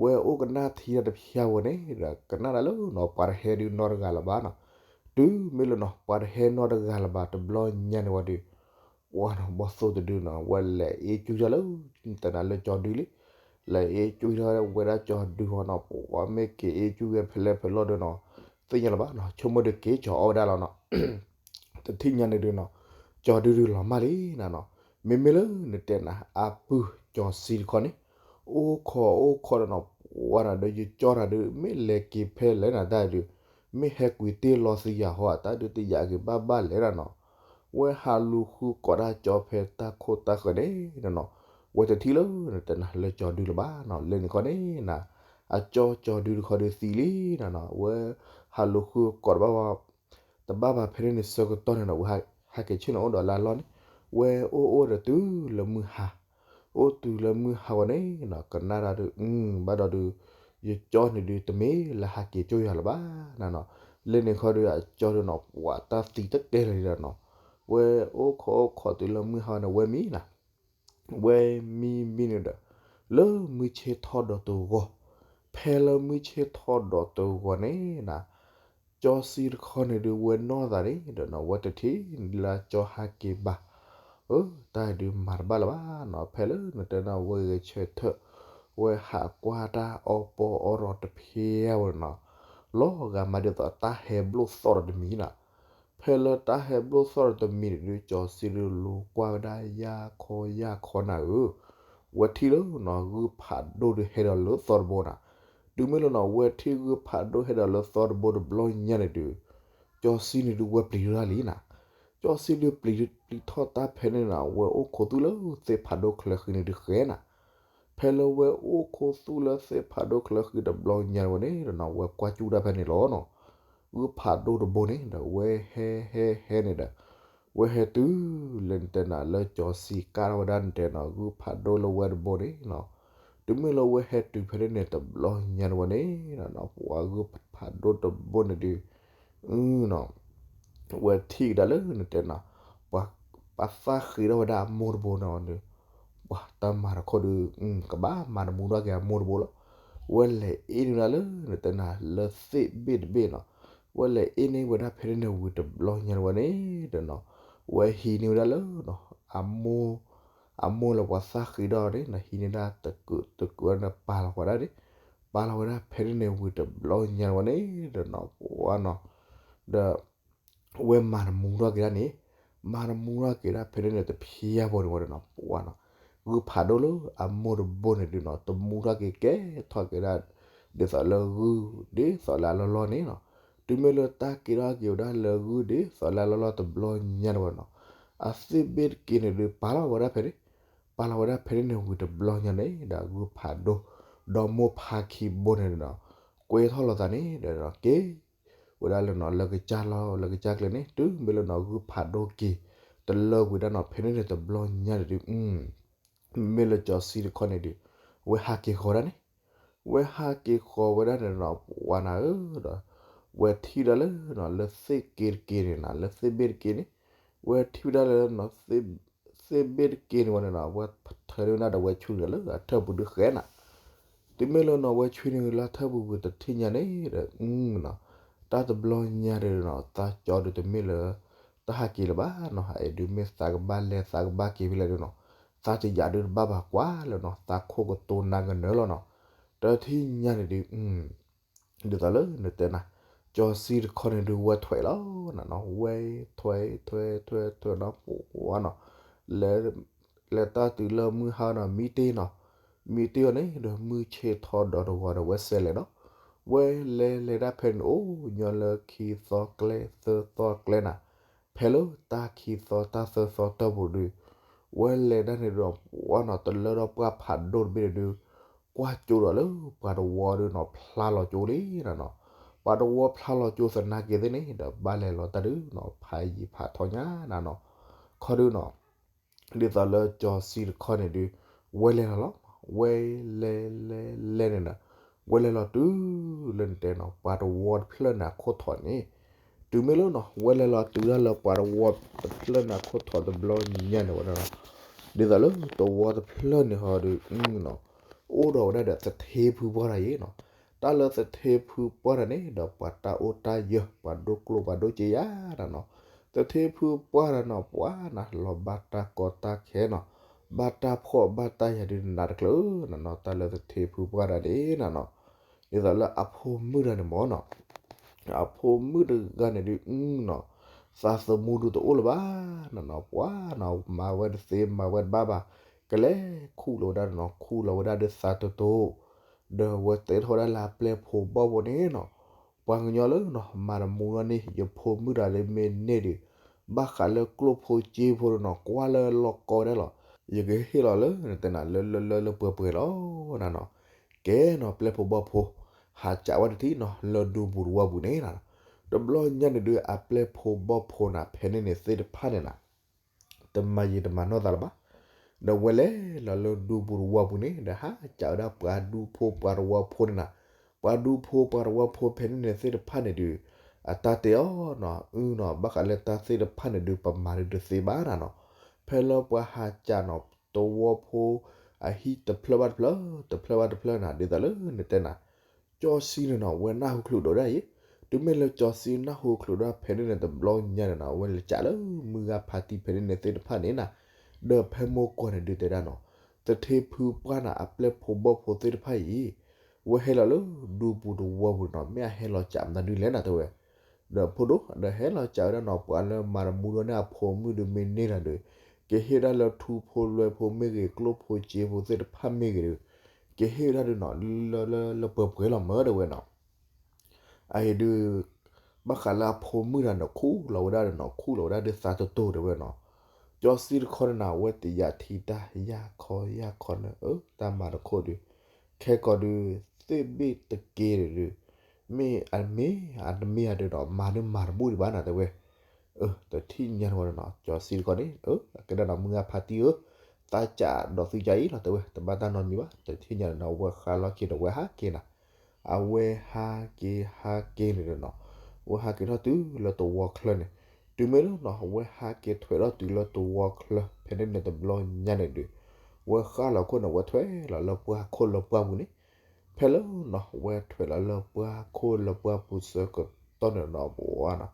ဝဲအိၣ်ကနၣ်ထံတၢ်တဖျါဝဲန့ၣ်ဒီး ကနၣ်ဒၣ်လၢနီၤ ပှၤတဟဲဒုးနီတဂၤလၢၤဘၣ်နီၤ, တုၤမ့ၢ်လၢနီၤ ပှၤတဟဲနီတဂၤလၢၤဘၣ် တဘျီညါန့ၣ်ဝဲဒီး ပှၤနီၤ ဘီၣ်သိၣ်တဒုနီၤ ဝဲလဲၤအ့ၣ်ကွံထီၣ်လၢ တနၤလၢကၠီဒုလံ, လဲၤအ့ၣ်ကွံထီၣ်ဝဲဒၣ်ကၠီဒုဃီနီၤ ပှၤမ့ၢ်က့ၤအ့ၣ်ကွံဝဲဖဲလဲၣ်ဖဲလဲၣ်ဒီးနီၤ သ့ၣ်ညါလၢၤဘၣ်နီၤ ဆိကမိၣ်ဒုးက့ၤကၠီအီၣ်ဝဲဒၣ်လီၤနီၤ တထံၣ်ညါန့ၣ်ဒုးနီၤ ကၠီဒုဒုးလီၤမၢ်လံနၤနီၤ, မ့မ့ၢ်လၢနတဲနၤ အပုၢ်ကၠီစံတခီန့ၣ်, အိၣ်ခိးအိၣ်ခိးဒီးနီၤ ပှၤနၤဒီးယကၠီတၢ်ဒုး မ့ၢ်လဲၤက့ၤဖဲလဲၣ်နၤတၢ်ဒုး, မ့ၢ်ဟဲကွံာ်တ့ၢ်လီၤသံယၤဟီ အတၢ်ဒုးတယာ်က့ၤဘၣ်ဘၣ်လဲၣ်နၤနီၤ, ဝဲဟးလူၤဃုကိးတၢ်ကၠီဖဲတၢ်ခိၣ်တၢ်ဃၢၤန့ၣ်နၤနီၤ, ဝဲတထံၣ်လၢနတဲနၤလၢကၠီဒုလၢၤဘၣ်နီၤ လၢန့ၣ်ခီန့ၣ်နၤ, အကၠီကၠီဒုတခီဒုးသံလံနၤနီၤ ဝဲဟးလူၤဃုကိးတဘၣ်ဘၣ် တဘၣ်ဘၣ်ဖဲန့ၣ်န့ၣ်ဆၢကတီၢ်န့ၣ်နီၤ ဝဲဟးက့ၤဆ့ၣ်နီၤအိၣ်ဒီးလၢအလီၢ်န့ၣ်, ဝဲအိၣ်အိၣ်ဒီးတုၤလၢမုၢ်ဟါ, အိၣ်တုၤလၢမုၢ်ဟါဝဲန့ၣ်နီၤ ကနၣ်တၢ်ဒုး ဘၣ်ဒီးဒုး ယကၠီန့ၣ်ဒုးတမ့ၢ်လၢဟးက့ၤကၠိယၤလၢၤဘၣ်နၤနီၤ, လၢန့ၣ်ခီဒုးအကၠီဒုးနီၤ ပှၤတၢ်သံတကဲလၢၤဒီးနီၤ, ဝဲအိၣ်ခိးအိၣ်ခိးတုၤလၢမုၢ်ဟါဝဲန့ၣ် ဝဲမံနၤ ဝဲမံမံန့ၣ်ဒီး လၢမုၢ်ဆ့ၣ်ထီၣ်ဒီးတဂီၢ်, ဖဲလၢမုၢ်ဆ့ၣ်ထီၣ်ဒီးတဂီၤန့ၣ်နၤ, ကၠီဆံတခီန့ၣ်ဒုး ဝဲနီၢ်သးန့ၣ်ဒီးနီၤ ဝဲတထံၣ်လၢကၠီဟးက့ၤဘၣ်, အၢ တၢ်ဒုးမၤတဘၣ်လၢၤဘၣ်နီၤ, ဖဲလၢနတဲနၤ ဝဲဂဲၤဆၢထၢၣ် ဝဲဟးကွၢ်တၢ်အီပီအီရီတဖၣ်ဝဲနီၤ, လီၤဂာ်မးဒ်သိးတၢ်ဟဲဘျိၣ်သီၣ်ဒီးတမံၤနၤ. ဖဲလၢတၢ်ဟဲဘျိၣ်သီၣ်ဒီးတမံၤန့ၣ်ဒုး ကၠီဆံဒုးလိၤကွၢ်ဝဲဒၣ်ယၢ်ခီယၢ်ခီနၤဧၢ, ဝဲထံၣ်လၢနီၤ ဂုၢ်ဖးဒိၣ်ဒုးဟဲဒီးလၢသီတဘိနၤ. တုၤမ့ၢ်လၢနီၤ ဝဲထံၣ်ဂုၢ်ဖးဒိၣ်ဟဲဒီးလၢသီတဘိတဘျီညါန့ၣ်ဒုး ကၠီဆံန့ၣ်ဒုးဝဲပျံၤတၢ်လံနၤ. ကၠီဆံဒုးပျံၤ ပျံၤထီၣ်တၢ်ဖဲန့ၣ်နၤ ဝဲအိၣ်ခိးသူၣ်လၢသ့ၣ်ဖးဒိၣ်ချၢဃံန့ၣ်ဒုးဃဲနၤ. ဖဲလၢဝဲအိၣ်ခိးသူၣ်လၢသ့ၣ်ဖးဒိၣ်ချၢဃံတဘျီညါဝဲန့ၣ်ဒီးနီၤ ဝဲကွၢ်စူၣ်တၢ်ဖဲန့ၣ်လီၤနီၤ. ဂုၢ်ဖးဒိၣ်တဘိန့ၣ်ဒီး ဝဲဟဲဟဲဟဲန့ၣ်ဒီး ဝဲဟဲတုၤလၢနတဲနၤ လၢကၠီဆံကၢ်ထီၣ်ဝဲဒၣ်နတဲနၤ ဂုၢ်ဖးဒိၣ်လၢဝဲတဘိန့ၣ်နီၤ. တုၤမ့ၢ်လၢဝဲဟဲတုၤဖဲန့ၣ်န့ၣ် တဘျီညါဝဲန့ၣ်နီၤ ပှၤဂုၢ်ဖးဒိၣ်တဘိန့ၣ်ဒုး နီၤ ဝဲထံၣ်ကဒါလၢနတဲနၤ ပှၤ ပှၤသၣ်ဃ့ထီၣ်ဝဲဒၣ်အမိၢ်တဘိနီၤဒီး ပှၤတၢ်မၤတခီဒုး ကဘၣ်မၤတမူထီၣ်က့ၤအမိၢ်တဘိလီၤ. ဝဲလဲၤအ့ၣ်န့ၢ်ဝဲဒၣ်လၢနတဲနၤ လၢသ့ၣ်ဘ့ၣ်တဘ့ၣ်နီၤ. ဝဲလဲၤအ့ၣ်န့ၢ်ဝဲဒၣ်ဖဲန့ၣ်န့ၣ်ဝံၤတဘျီညါဝဲန့ၣ်ဒီးနီၤ ဝဲဟံးန့ၢ်ဝဲဒၣ်လၢနီၤ အမိၢ် အမိၢ်လၢပှၤသၣ်ဃ့ထီၣ်န့ၣ်နီၤ ဟံးန့ၢ်ဒၣ်တကုးတကုးန့ၣ် ပာ်လီၤဝဲဒၣ်န့ၣ် ပာ်လီၤဝဲဒၣ်ဖဲန့ၣ်န့ၣ်ဝံၤတဘျီညါဝဲန့ၣ်ဒီးနီၤ ပှၤနီၤ ဒီး ဝဲမၤတမူထီၣ်က့ၤဒၣ်န့ၣ် မၤတမူထီၣ်က့ၤဒၣ်ဖဲန့ၣ်န့ၣ်တဖျါဘိန့ၣ်ဝဲဒီးနီၤ ပှၤနီၤ ဂုၢ်ဖးဒိၣ်လၢအမိၢ်တဘိန့ၣ်ဒုးနီၤ တမူထီၣ်က့ၤကဲထီၣ်က့ၤဒၣ် ဒ်သိးလၢဂုၢ် ဒ်သိးလၢအလီၢ်လီၢ်န့ၣ်နီၤ. တုၤမ့ၢ်လၢတၢ်က့ၤထီၣ်က့ၤဝဲဒၣ်လၢဂုၢ်ဒ်သိးလၢအလီၢ်လီၢ်တဘျီညါန့ၣ်ဝဲနီၤ အသ့ၣ်ဘ့ၣ်တက့ၢ်န့ၣ်ဒုး ပာ်လီၤဝဲဒၣ်ဖဲန့ၣ် ပာ်လီၤဝဲဒၣ်ဖဲန့ၣ်န့ၣ်ဝံၤတဘျီညါန့ၣ်ဒီး ဂုၢ်ဖးဒိၣ် ဒီမိၢ်ဖါခံဘိန့ၣ်ဒီး ကွဲထီၣ်လိာ်သးန့ၣ်ဒီးက့ၤ ဝဲဒၣ်လၢနီၤ လၢကစၢ်လီၢ် လၢကစၢ်ကျဲန့ၣ် တုၤမ့ၢ်လၢနီၤ ဂုၢ်ဖးဒိၣ်က့ၤ တလၢကွံာ်ဒၣ်နီၤ ဖဲန့ၣ်န့ၣ်တဘျီညါန့ၣ်ဒုး မ့မ့ၢ်လၢကၠီဆံတခီန့ၣ်ဒုး ဝဲဟးက့ၤဃီၤဒၣ်န့ၣ် ဝဲဟးက့ၤဃီၤဝဲဒၣ်န့ၣ်နီၤ ပှၤနၤဧၢဒီး ဝဲထံၣ်ဒၣ်လၢနီၤ လၢသ့ၣ်က့ၤတက့ၢ်န့ၣ်နၤ လၢသ့ၣ်ဘ့ၣ်တက့ၢ်န့ၣ် ဝဲထံၣ်ဝဲဒၣ်လၢနီၤ သ့ၣ်ဘ့ၣ်တက့ၢ်န့ၣ်ဝဲန့ၣ်နီၤ ဝဲထၢန့ၢ်ဝဲဒၣ်ဒီးဝဲဆွံန့ၣ်လၢအထၢၣ်ပူၤဒုးဃဲနၤ တုၤမ့ၢ်လၢနီၤ ဝဲဆွံန့ၣ်လၢထၢၣ်ပူၤဝံၤတထံၣ်ညါန့ၣ်ဒီး နီၤ တၢ်တဘျီညါဒီးနီၤ သးကၠီဒုးတမ့ၢ်လၢ တၢ်ဟးက့ၤလၢၤဘၣ်နီၤ အဲၣ်ဒုးမ့ၢ်သးကဘၣ်လဲၤသးကဘၣ်က့ၤဖဲလဲၣ်ဒုးနီၤ သးတယာ်ဒုးတဘၣ်ဘၣ်ကွၢ်လၢနီၤ သးခိၣ်ကတိၤနၤကနၢၤလီၤနီၤ တထံၣ်ညါန့ၣ်ဒုး ဒ်သိးလၢနတဲနၤ ကၠီဆံတခီန့ၣ်ဒုးဝဲထွဲးလီၤ နီၤ ဝဲထွဲးထွဲးထွဲးထွဲးနီၤ ပှၤနီၤ လဲၤ လဲၤတၢ်တုၤလၢမုၢ်ဟါနီၤ မံတ့ၢ်နီၤ မံတ့ၢ်အီၤန့ၣ်ဒီး မုၢ်ဆ့ၣ်ထီၣ်ဒီးတဂီၤဒီး ဝဲစဲးလဲၤနီၤ ဝဲလဲၤလဲၤဒၣ်ဖဲန့ၣ် အိၣ်ညီလၢခံသီကျဲသၢသီကျဲနၤ ဖဲလၢတၢ်ခံသီတၢ်သၢသီတၢ်ပူၤဒုး ဝဲလဲၤဒၣ်န့ၣ်ဒီး ပှၤနီၤ တလၢဒီးပှၤဖးဒိၣ်တဘ့ၣ်န့ၣ်ဒုး ကွၢ်ကၠိဒီးလၢပှၤတဝီဒုးနီၤ ဖျါလီၤကၠိလံနီၤ ပှၤတဝီဖျါလီၤကၠိသနာ်က့သ့ၣ်န့ၣ်ဒီး ဘၣ်လဲၤလီၤတၢ်ဒုးနီၤ ဖးယံာ်ဖးထီညါနၤနီၤ ခီဒုးနီၤ ဒ်သိးလၢကၠီဆံတခီန့ၣ်ဒုး ဝဲလဲၤလီၤလီၤ ဝဲလဲၤလဲၤလဲၤန့ၣ်ဒီး ဝဲလဲၤလီၤတုၤလၢနတဲနီၤ ပှၤတဝီတဖျၢၣ်န့ၣ်အခိၣ်ထီးန့ၣ် တုၤမ့ၢ်လၢနီၤ ဝဲလဲၤလီၤတုၤဒၣ်လၢပှၤတဝီတဖျၢၣ်န့ၣ်အခိၣ်ထီးတဘျီညါန့ၣ်ဝဲဒၣ်နီၤ ဒ်သိးလၢတဝီတဖျၢၣ်န့ၣ်ဟီဒုး အိၣ်ဒီးဝဲဒၣ်ဒီးသထ့ဖုပှၢ်တၢ်အံၤနီၤ တၢ်လၢသထ့ဖုပှၢ်တၢ်န့ၣ်ဒီး ပှၤတၢ်အိၣ်တၢ်ယၢၤ ပှၤဒိၣ်ကျိၣ်ပှၤဒိၣ်စ့ယၤနၤနီၤ သထ့ဖုပှၢ်တၢ်နီၤ ပှၤနၤလီၤဘၣ်တၢ်ကီတၢ်ခဲနီၤ ဘၣ်တၢ်ဖှီၣ်ဘၣ်တၢ်ယာ်ဒုးနးတကျၢၤနၤနီၤ တၢ်လၢသထ့ဖုပှၢ်တၢ်န့ၣ်နၤနီၤ ဒ်သိးလၢအဖိမုၣ်တၢ်န့ၣ်မ့ၢ်နီၤ အဖိမုၣ်တဂၤန့ၣ်ဒုးနီၤ သးသမူဒုးတအိၣ်လၢၤဘၣ်နၤနီၤ ပှၤနီၤ မၤဝဲတသ့ မၤဝဲတဘၣ်ဘၣ် ကလဲၤခူၣ်လီၤဝဲဒၣ်နီၤ ခူၣ်လီၤဝဲဒၣ်ဒုးသးတိၢ်တိၢ် ဒီးဝဲတဲထီၣ်ဝဲဒၣ်လၢအပျဲၢ်ဖိဘီၣ်ဖိန့ၣ်နီၤ ပှၤကညီလၢနီၤ မၤတမူထီၣ်န့ၣ် ယဖိမုၣ်တၢ်လၢမ့ၢ်န့ၢ်ဒုး ဘၣ်ဃးလၢကျိၣ်ဖိစ့ဖိတနီၤ ကွၢ်လၢလီၢ်ကီဝဲဒၣ်လီၤ ယကဟ့ၣ်လီၤလၢနတဲနၤ လၢလၢလၢလၢပှဲၤပှဲၤလီၤနၤနီၤ ကဲနီၤ ပျဲၢ်ဖိဘီၣ်ဖိ ဟးစးဝဲတထံၣ်နီၤ လၢဒူပူၤတဝီပူၤန့ၣ်နၤ တဘျီညါန့ၣ်ဒုး အပျဲၢ်ဖိဘီၣ်ဖိနၤ ဖဲန့ၣ်န့ၣ်သ့ၣ်တဖၣ်န့ၣ်နၤ တမၤယံာ်တမၤနီၢ်သးလၢၤဘၣ် ဒီးဝဲလဲၤလီၤလၢဒူပူၤတဝီပူၤန့ၣ် ဒီးဟးစးဝဲဒၣ်ပှၤဒူဖိပှၤတဝီဖိန့ၣ်နၤ ပှၤဒူဖိပှၤတဝီဖိဖဲန့ၣ်န့ၣ်သ့ၣ်တဖၣ်န့ၣ်ဒုး အတၢ်တဲအီၤနီၤ အုနီၤ ဘၣ်ဃးလၢတၢ်သ့ၣ်တဖၣ်န့ၣ်ဒုး ပမၤဒုးတသ့ဘၣ်နၤနီၤ ဖဲလၢပှၤဟးစးနီၤ တဝီဖိ အဟံၣ်တဖျၢၣ်ဘၣ်တဖျၢၣ် တဖျၢၣ်ဘၣ်တဖျၢၣ်နၤ ဒ်သိးလၢနတဲနၤ ကၠီဆံန့ၣ်နီၤ ဝဲနၢ်ဟူချုးဒီးဒၣ်အံၤ, တုၤမ့ၢ်လၢကၠီဆံနၢ်ဟူချုးဒီးဖဲန့ၣ်န့ၣ် တဘျီညါန့ၣ်နီၤ အဝဲလဲၤကးလၢမုၢ်ဂၤဖါတံၢ်ဖဲန့ၣ်န့ၣ်သ့ၣ်တဖၣ်န့ၣ်နီၤ, ဒီးဖဲမိၢ်ကီၢ်န့ၣ်ဒုးတဲဒၣ်နီၤ, သထ့ဖုပှၢ်န့ၣ် အပျဲၢ်ဖိဘီၣ်ဖိသ့ၣ်တဖၣ်အံၤ ဝဲဟဲလီၤလၢဒူပူၤတဝီပူၤန့ၣ်နီၤ မ့ၢ်အဟဲလီၤကးမနုၤဒုလဲၣ်နီၤ တဲဝဲ ဒီးဖိဒိၣ် ဒီးဟဲလီၤကးဝဲဒၣ်နီၤ ပှၤလၢမၤတမူဒီးန့ၣ်အဖိမုၣ်ဒုးမ့ၢ်န့ၢ်လီၤဒီး ကဟ့ၣ်ဒၣ်လၢထူဖိလွဲဖိမ့ၢ်ဂ့ၤ ကျိၣ်ဖိစ့ဖိသ့ၣ်တဖၣ်မ့ၢ်ဂ့ၤဒီး ကဟ့ၣ်ဝဲဒၣ်ဒုးနီၤ လၢလၢလၢပှဲၤပှဲၤလီၤမၢတဲဝဲနီၤ အအံၤဒုး ဘၣ်ဃးလၢအဖိမုၣ်တၢ်န့ၣ် ခူၣ်လီၤဝဲဒၣ်ဒီးနီၤ ခူၣ်လီၤဝဲဒၣ်ဒုးသးတတိၢ်တဲဝဲနီၤ, ကၠီဆံတခီန့ၣ်နီၤ အဝဲတယာ်ထံတၢ် ယၢ်ခီယၢ်ခီန့ၣ် အၢ တၢ်မၤတခိၣ်ဒုး ခဲကီးဒုး သ့ၣ်ဘ့ၣ်တက့ဒုး မ့ၢ်အမ့ၢ်အတမ့ၢ်အဒုးဒီး မၤဒုးမၤတဘူၣ်ဒံးဘၣ်နီၤ တဲဝဲ အၢ တထံၣ်ညါတဝဲနီၤ ကၠီဆံတခီန့ၣ် အၢ အကဲဒၣ်နီၤ မုၢ်ဂၤဖါတံၢ်ဧၢ, သးစးဒီးသုကါအံၤလီၤ တဲဝဲ တဘၣ်တၢ်နီတမံၤဘၣ် တထံၣ်ညါန့ၣ်နီၤ အဝဲဃါလီၤက့ၤဒီးဝဲဟးက့ၤနီၤ အဝဲဟးက့ၤဟးက့ၤန့ၣ်ဒီးနီၤ အဝဲဟးက့ၤထီၣ်တုၤလၢတဝီချၢန့ၣ် တုၤမ့ၢ်လၢနီၤ အဝဲဟးက့ၤထွဲးထီၣ်တုၤလၢတဝီချၢ ဖဲန့ၣ်န့ၣ်တဘျီညါန့ၣ်ဒုး ဝဲဃၣ်လီၤခိၣ်န့ၣ် ဝဲထွဲလီၤလၢပှၢ်ခိၣ်လၢပှၢ်ပူၤန့ၣ် ဖဲလၢနီၤ ဝဲထွဲလီၤလၢပှၢ်ခိၣ်လၢပှၢ်ပူၤဆၢကတီၢ်န့ၣ်နီၤ ပဝဲနီၤ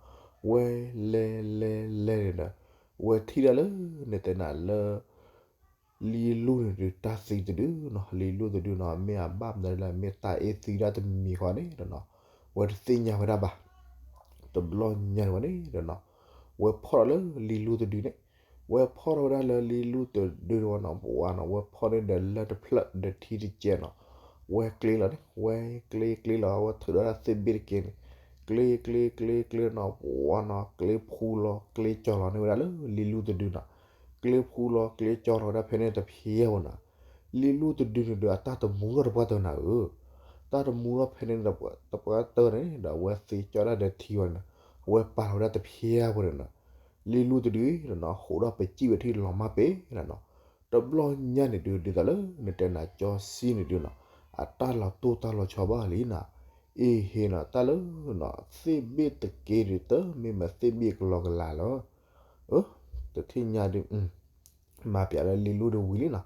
ဝဲလဲၤလဲၤလဲၤန့ၣ်ဒီး ဝဲထံၣ်ဒၣ်လၢ နတဲနၤလၢ လံၤလူၢ်န့ၣ်ဒုး တၢ်သံတဒုနီၤ လံၤလူၢ်တဒုနီၤ မ့ၢ်အဘၣ်မနုၤလဲၣ် မ့ၢ်တၢ်အ့ၣ်သံဒၣ်တမံၤဃီန့ၣ်ဒီးနီၤ ဝဲတသ့ၣ်ညါဝဲဒၣ်ဘၣ် တဘျီညါန့ၣ်ဝဲန့ၣ်ဒီးနီၤ ဝဲဖီၣ်ထီၣ်လၢလံၤလူၢ်တဒုန့ၣ် ဝဲဖီၣ်ထီၣ်ဝဲဒၣ်လၢလံၤလူၢ်တဒုတဝဲနီၤ ပဝဲနီၤ ဝဲဖီၣ်န့ၣ်ဒီးလၢတဖျၢၣ်ဒီးထံတကဲနီၤ ဝဲကျ့လီၤန့ၣ် ဝဲကျ့ကျ့လီၤ ဝဲထုးဒီးတၢ်သ့ၣ်ဘ့ၣ်တက့န့ၣ် ကျ့ကျ့ကျ့ကျ့နီၤ ပဝဲနီၤ ကျ့ဖှူလီၤကျ့ကၠီလီၤန့ၢ်ဝဲဒၣ်လၢလံၤလူၢ်တဒုနီၤ ကျ့ဖှူလီၤကျ့ကၠီလီၤဝဲဒၣ်ဖဲန့ၣ်တဖျဲၣ်ဖိနီၤ လံၤလူၢ်တဒုန့ၣ်ဒီး အတၢ်တမူထီၣ်တပှၢ်တနၤဧၢ, တၢ်တမူထီၣ်ဖဲန့ၣ်တပှၢ်တၢၢ်န့ၣ်ဒီး အဝဲသ့ကၠီဒၣ်ဒီးထံဝဲန့ၣ် အဝဲပာ်လီၤဝဲဒၣ်တဖျဲၣ်ဖိန့ၣ်နီၤ လံၤလူၢ်တဒုနီၤ ဟိးထီၣ်ပစံၣ်ဝဲထံၣ်လီၤမၢ်ပ့ၤနီၤ တဘျီညါန့ၣ်ဒုး ဒ်သိးလၢနတဲနၤကၠီဆံန့ၣ်ဒုးနီၤ အတၢ်လီၤတိၢ်တၢ်လီၤဆီဘၣ်လံနီၤ အ့ဟ့နီၤ တၢ်လၢနီၤ သ့ၣ်ဘ့ၣ်တက့ဒုးတမ့ၢ်မးသ့ၣ်ဘ့ၣ်ကလီကလၤလီၤ တထံၣ်ညါဒုး မၤပျးလၢလံၤလူၢ်တဝံၤလံနီၤ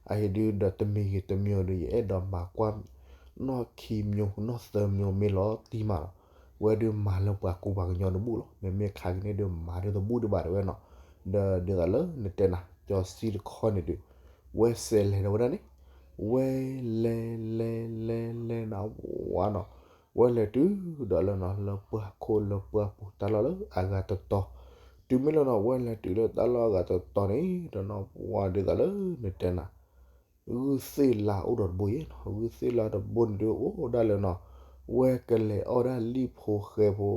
အဟ့ၣ်ဒုးဒီးတမံၤဂ့ၤတမံၤဒုး ယအဲၣ်ဒိးမၤကွၢ် နီၢ်ခံမျိုး နီၢ်သၢမျိုးမ့ၢ်လီၤတံၢ်မးလီၤ ဝဲဒုးမၤလၢပှၤကူပှၤကညီတဘူၣ်လီၤ မ့မ့ၢ်ခါကန့ၣ်ဒုးမၤဒုးတဘူၣ်ဒံးဘၣ်တဲဝဲနီၤ ဒီးဒ်သိးလၢနတဲနၤ ကၠီဆံတခီန့ၣ်ဒုး ဝဲစဲးလဲၤဒီးဝဲဒၣ်န့ၣ် ဝဲလဲၤလဲၤလဲၤလဲၤနီၤ ဝါနီၤ ဝဲလဲၤတုၤဒီးလၢနီၤ လၢပှၢ်ခိၣ်လၢပှၢ်ပူၤတၢ်လီၢ်လၢအဂၤတတီၤ တုၤမ့ၢ်လၢနီၤ ဝဲလဲၤတုၤလၢတၢ်လီၢ်အဂၤတတီၤန့ၣ်ဒီးနီၤ ဝါဒ်သိးလၢနတဲနၤ ဂုၢ်သ့ၣ်လါအိၣ်ဒီးတဘိယဲနီၤ ဂုၢ်သ့ၣ်လါတဘိန့ၣ်ဒုး အိၣ်ဒၣ်လၢနီၤ ဝဲကလဲၤအီၣ်ဒၣ်လံၣ်ဖိဃဲဖိ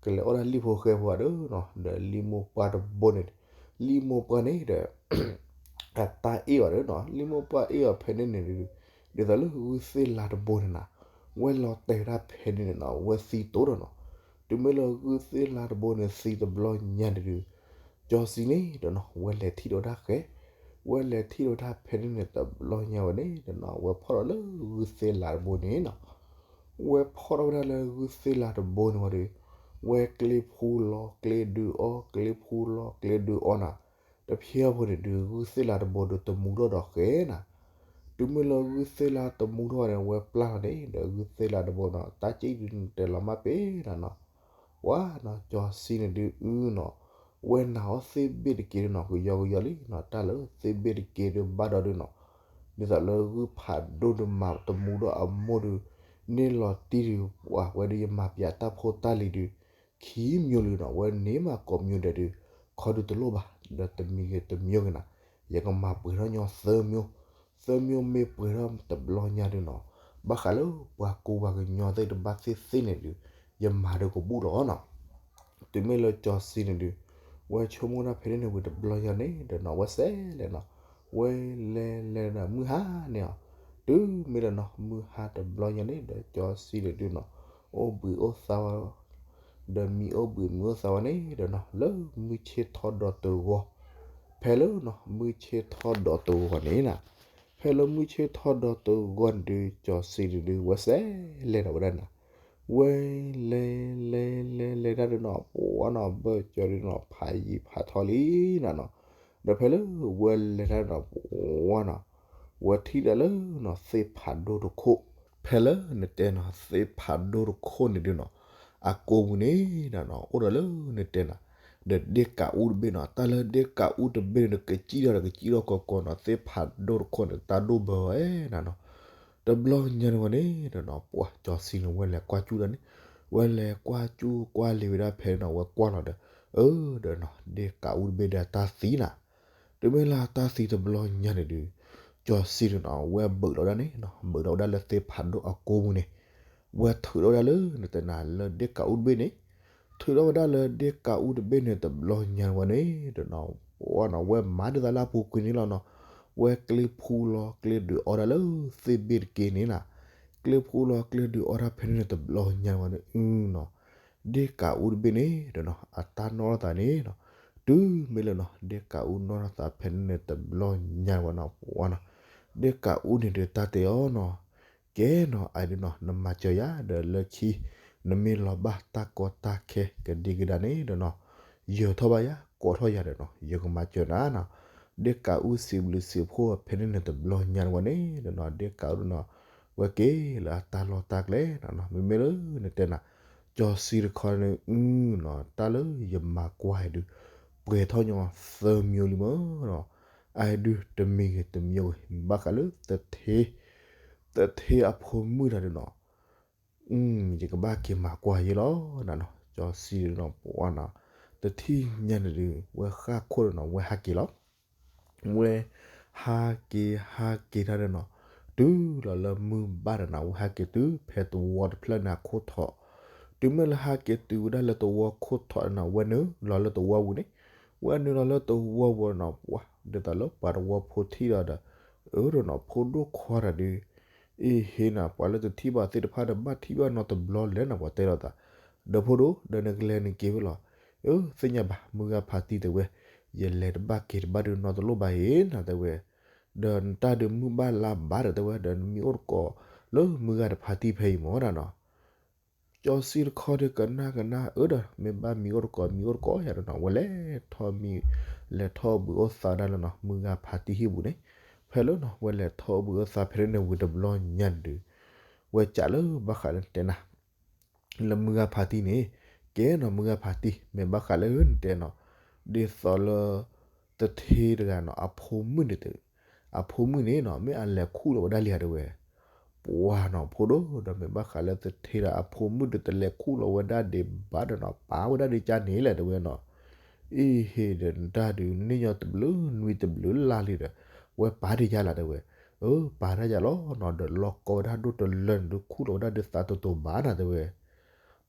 ကလဲၤအီၣ်ဒၣ်လံၣ်ဖိဃဲဖိဧါဒီးနီၤ ဒီးလံၣ်မိၢ်ပှၢ်တဘိန့ၣ် လံၣ်မိၢ်ပှၢ်န့ၣ်ဒီး အတၢ်အ့ၣ်အီၤဒီးနီၤ လံၣ်မိၢ်ပှၢ်အ့ၣ်အီၤဖဲန့ၣ်န့ၣ်ဒုး ဒ်သိးလၢဂုၢ်သ့ၣ်လါတဘိန့ၣ်နီၤ ဝဲလီၤတဲာ်ဝဲဒၣ်ဖဲန့ၣ်န့ၣ်နီၤ ဝဲသံတိၢ်ဒီးနီၤ တုၤမ့ၢ်လၢဂုၢ်သ့ၣ်လါတဘိန့ၣ်သံတဘျီညါန့ၣ်ဒုး ကၠီဆံန့ၣ်ဒီးနီၤ ဝဲလဲၤထံၣ်ဒီးဝဲဒၣ်ဃဲ ဝဲလဲၤထံၣ်ဒီးဝဲဒၣ်ဖဲန့ၣ်န့ၣ်တဘျီညါဝဲန့ၣ်ဒီးနီၤ ဝဲဖီၣ်ဒီးလၢဂုၢ်သ့ၣ်လါတဘိန့ၣ်နီၤ ဝဲဖီၣ်ထီၣ်ဝဲဒၣ်လၢဂုၢ်သ့ၣ်လါတဘိန့ၣ်ဝံၤဒီး ဝဲကျ့ဖှူလီၤကျ့ဒုးအီၣ် ကျ့ဖှူလီၤကျ့ဒုးအီၣ်နီၤ တဖျဲၣ်ဖိန့ၣ်ဒုး ဂုၢ်သ့ၣ်လါတဘိဒုးတမူထီၣ်ဒီးဃဲနီၤ တုၤမ့ၢ်လၢဂုၢ်သ့ၣ်လါတမူထီၣ်န့ၣ် ဝဲပျၢ်လီၤန့ၣ် ဒီးဂုၢ်သ့ၣ်လါတဘိနီၤ တၢ်စံၣ်ဒုးတဲလီၤမၢ်ပ့ၤနီၤနီၤ ဝါနီၤ ကၠီဆံန့ၣ်ဒုးအုနီၤ ဝဲနာ်အီၤသ့ၣ်ဘ့ၣ်တက့ဒုးနီၤ ကယီကယီလံနီၤ တၢ်လၢသ့ၣ်ဘ့ၣ်တက့ဒုးဘၣ်ဒီးဒုးနီၤ ဒ်သိးလၢဂုၢ်ဖးဒိၣ်ဒုးမၤတမူဒီးအမိၢ်ဒုး န့ၢ်လီၤတံၢ်ဒုး ပှၤဝဲဒုးယမၤပျးတၢ်ဖိတၢ်လံၤဒုး ခံမျိုးလံနီၤ ဝဲန့ၢ်မးကိးမျိုးဒဲးဒုး ခီဒုးတလိၣ်ဘၣ် ဒီးတမံၤဂ့ၤတမျိုးဂ့ၤနီၤ ယကမၤပှဲၤထီၣ်ညီသၢမျိုး သၢမျိုးမ့ၢ်ပှဲၤထီၣ်တဘျီညါဒုးနီၤ ဘၣ်ဃးလၢပှၤကူပှၤကညီသ့ၣ်တဘၣ်သ့ၣ်သ့ၣ်န့ၣ်ဒုး ယမၤဒုးကဘူၣ်လီၤနီၤ တုၤမ့ၢ်လၢကၠီဆံန့ၣ်ဒုး ဝဲဆိကမိၣ်တၢ်ဖဲန့ၣ်န့ၣ်ဝံၤတဘျီညါန့ၣ်ဒီးနီၤ ဝဲစဲးလဲၤနီၤ ဝဲလဲၤလဲၤဒီးမုၢ်ဟါန့ၣ်အီၤ တုၤမ့ၢ်လၢနီၤ မုၢ်ဟါတဘျီညါန့ၣ်ဒီး ကၠီဆံန့ၣ်ဒုးနီၤ အိၣ်ဘှံးအိၣ်သါဝဲ ဒီးမံအိၣ်ဘှံးမံအိၣ်သါဝဲန့ၣ်ဒီးနီၤ လၢမုၢ်ဆ့ၣ်ထီၣ်ဒီးတဂီၤ ဖဲလၢနီၤ မုၢ်ဆ့ၣ်ထီၣ်ဒီးတဂီၤန့ၣ်နီၤ ဖဲလၢမုၢ်ဆ့ၣ်ထီၣ်ဒီးတဂီၤန့ၣ်ဒုး ကၠီဆံန့ၣ်ဒုး ဝဲစဲးလဲၤနီၤဝဲဒၣ်နီၤ ဝဲလဲၤလဲၤလဲၤလဲၤဒၣ်ဒုးနီၤ ပှၤနီၤ ဘၢၣ်ကၠီဒုးနီၤ ဖးယံၤဖးထီလံနီၤနီၤ ဒီးဖဲလၢဝဲလဲၤတၢ်နီၤ ပှၤနီၤ ဝဲထံၣ်ဒၣ်လၢနီၤ သ့ၣ်ဖးဒိၣ်တခိၣ် ဖဲလၢနတဲနီၤ သ့ၣ်ဖးဒိၣ်တခိၣ်န့ၣ်ဒုးနီၤ အကိးပူၤန့ၣ်နီၤ အိၣ်ဒီးလၢနတဲနီၤ ဒီးဒ့ၣ်ကးအူတဘ့ၣ်နီၤ တၢ်လၢဒ့ၣ်ကးအူတဘ့ၣ်န့ၣ် ကစံၣ်ထီၣ်ဒီးကစံၣ်ထီၣ်ကီးကီးနီၤ သ့ၣ်ဖးဒိၣ်တခိၣ်န့ၣ် တၢ်ဒိၣ်ဘၢဝဲနီၤနီၤ တဘျီညါန့ၣ်ဝဲန့ၣ်ဒီးနီၤ ပှၤကၠီဆံန့ၣ် ဝဲလဲၤကွၢ်ကၠူၣ်ဒၣ်န့ၣ် ဝဲလဲၤကွၢ်ကၠူၣ်ကွၢ်လ့ၤဝဲဒၣ်ဖဲန့ၣ်နီၤ ဝဲကွၢ်လီၤဒီး အၢ ဒီးနီၤ ဒ့ၣ်ကးအူတဘ့ၣ်ဒီးတၢ်သံနီၤ တုၤမ့ၢ်လၢတၢ်သံတဘျီညါန့ၣ်ဒုး ကၠီဆံန့ၣ်နီၤ ဝဲဘုးလီၤဝဲဒၣ်န့ၣ်နီၤ ဘုးလီၤဝဲဒၣ်လၢသ့ၣ်ဖးဒိၣ်အကိးပူၤန့ၣ် ဝဲထုးထီၣ်ဝဲဒၣ်လၢနတဲနၤလၢဒ့ၣ်ကးအူတဘ့ၣ်န့ၣ် ထုးထီၣ်ဝဲဒၣ်လၢဒ့ၣ်ကးအူတဘ့ၣ်န့ၣ် တဘျီညါဝဲန့ၣ်ဒီးနီၤ ပှၤနီၤ ဝဲမၤဒ်သိးလၢအပူၤကွံာ်န့ၣ်လီၤနီၤ ဝဲကျ့ဖှူလီၤကျ့ဒုးအီၣ်ဒၣ်လၢသ့ၣ်ဘ့ၣ်တက့ၢ်န့ၣ်နီၤ ကျ့ဖှူလီၤကျ့ဒုးအီၣ်ဒၣ်ဖဲန့ၣ်န့ၣ် တဘျီညါဝဲန့ၣ်အုနီၤ ဒ့ၣ်ကးအူတဘ့ၣ်န့ၣ်ဒီးနီၤ အတၢ်နီၣ်ထီၣ်သးန့ၣ်နီၤ တုၤမ့ၢ်လၢနီၤ ဒ့ၣ်ကးအူနီၣ်ထီၣ်သးဖဲန့ၣ်န့ၣ် တဘျီညါဝဲနီၤ ပှၤနီၤ ဒ့ၣ်ကးအူန့ၣ်ဒုးတၢ်တဲအီၤနီၤ ကဲနီၤ အဒုးနီၤ နမၤစၢၤယၤဒီးလၢခံ နမ့ၢ်လီၤဘၣ်တၢ်ကီတၢ်ခဲကဒံကဒါန့ၣ်ဒီးနီၤ ယၢၤထီၣ်ဘၣ်ယၤ ကိးထီၣ်ယၤဒီးနီၤ ယကမၤစၢၤနၤနီၤ ဒ့ၣ်ကးအူစံးဘျုးစံးဖှိၣ်ဖဲန့ၣ်န့ၣ် တဘျီညါဝဲန့ၣ်ဒီးနီၤ ဒ့ၣ်ကးအူဒီးနီၤ ဝဲက့ၤလၢအတၢ်လီၢ်တၢ်ကျဲနီၤ မ့မ့ၢ်လၢနတဲနၤ ကၠီဆံတခီန့ၣ်အုနီၤ တၢ်လၢယမၤကွၢ်အံၤဒုး ပှဲၤထီၣ်ညီသၢမံၤလံမ့ၢ်နီၤ အဒုးတမံၤဂ့ၤတမံၤဂ့ၤ ဘၣ်ဃးလၢသထ့ သထ့အဖိမုၣ်တၢ်ဒုးနီၤ ယကဘၣ်က့ၤမၤကွၢ်ယဲလီၤနၤနီၤ ကၠီဆံနီၤ ပှၤနီၤ တထံၣ်ညါန့ၣ်ဒုး ဝဲဃၣ်ခိၣ်ဒီးနီၤ ဝဲဟးက့ၤလီၤ ဝဲ ဟးက့ၤ ဟးက့ၤတၢ်ဒီးနီၤ တုၤလီၤလၢမုၢ်ဘၣ်ဒီးနီၤ ဝဲဟးက့ၤတုၤဖဲသဝီတဖျၢၣ်န့ၣ်အခိၣ်ထီး တုၤမ့ၢ်လၢဟးက့ၤတုၤဝဲဒၣ်လၢသဝီခိၣ်ထီးန့ၣ်နီၤ ဝဲနုာ်လီၤလၢသဝီပူၤန့ၣ် ဝဲနုာ်လီၤလၢသဝီပူၤနီၤ ပှၤ ဒ်သိးလၢပှၤသဝီဖိထံၣ်ဒီးဒီး အၢဒီးနီၤ ဖိဒိၣ်ခွါတၢ်ဒုး အ့ဟ့နီၤ ပှၤလၢတထံၣ်ဘၣ်သ့ၣ်တဖၣ်ဒီး ဘၣ်ထံၣ်ဘၣ်နီတဘျီလဲၣ်နီၤ ပှၤတဲလိာ်သး ဒီးဖိဒိၣ် ဒီးနကလဲၤနက့ၤဝဲလီၤ အၢ သ့ၣ်ညါဘၣ် မုၢ်ဂၤဖးတံၢ်တဲဝဲ ယလဲၤတဘၣ်က့ၤတဘၣ်ဒုးနီတလိၣ်ဘၣ်အံၤနီၤ တဲဝဲ ဒီးနတၢ်ဒုးမုၢ်ဘၣ်လါဘၣ်ဒီးတဲဝဲ ဒီးနမံၤအိၣ်တကိးလၢမုၢ်ဂၤတဖးတံၢ်ဖဲအံၤမ့ၢ်နီၤနီၤ ကၠီဆံတခီဒီးကနၣ်ကနၣ် အၢဒီး မ့ၢ်ဘၣ်မံၤအိၣ်တကိး မံၤအိၣ်တကိးယၤဒီးနီၤ ဝဲလဲၤထီၣ်မံၤ လဲၤထီၣ်အိၣ်ဘှံးအိၣ်သါဒၣ်လၢနီၤ မုၢ်ဂၤဖးတံၢ်ဟံၣ်ပူၤန့ၣ် ဖဲလၢနီၤ ဝဲလဲၤထီၣ်အိၣ်ဘှံးအိၣ်သါဖဲန့ၣ်န့ၣ်ဝံၤတဘျီညါန့ၣ်ဒုး ဝဲကးလၢဘၣ်ဃးလၢတဲနၤ လၢမုၢ်ဂၤဖးတံၢ်န့ၣ် ကဲနီၤ မုၢ်ဂၤဖးတံၢ် မ့ၢ်ဘၣ်ဃးလၢနတဲနီၤ ဒ်သိးလၢ သထ့တဂၤနီၤ အဖိမုၣ်န့ၣ် အဖိမုၣ်န့ၣ်နီၤ မ့ၢ်အလဲၤခူၣ်လီၤဝဲဒၣ်လံဧါတဲဝဲ ပှၤနီၤ ဖိဒိၣ်ဒီး မ့ၢ်ဘၣ်ဃးလၢသထ့ဒီးအဖိမုၣ်ဒီး တလဲၤခူၣ်လီၤဝဲဒၣ်ဒံးဘၣ်ဒီးနီၤ ပာ်ဝဲဒၣ်ဒံးကၢ်န့ၣ်လဲၣ်တဲဝဲနီၤ အ့ဟ့ဒီးနတၢ်ဒုး န့ၢ်ညီတဘျုးနွံတဘျုးလါလံဒီး ဝဲပာ်ဒံးယါလီၤတဲဝဲ အၢ ပာ်တၢ်ယါလီၤနီၤ ဒီးလီၢ်ကီဝဲဒၣ်ဒိၣ်တလၢန့ၣ်ဒုး ခူၣ်လီၤဝဲဒၣ်ဒုးသးတတိၤဘၣ်နီၤတဲဝဲ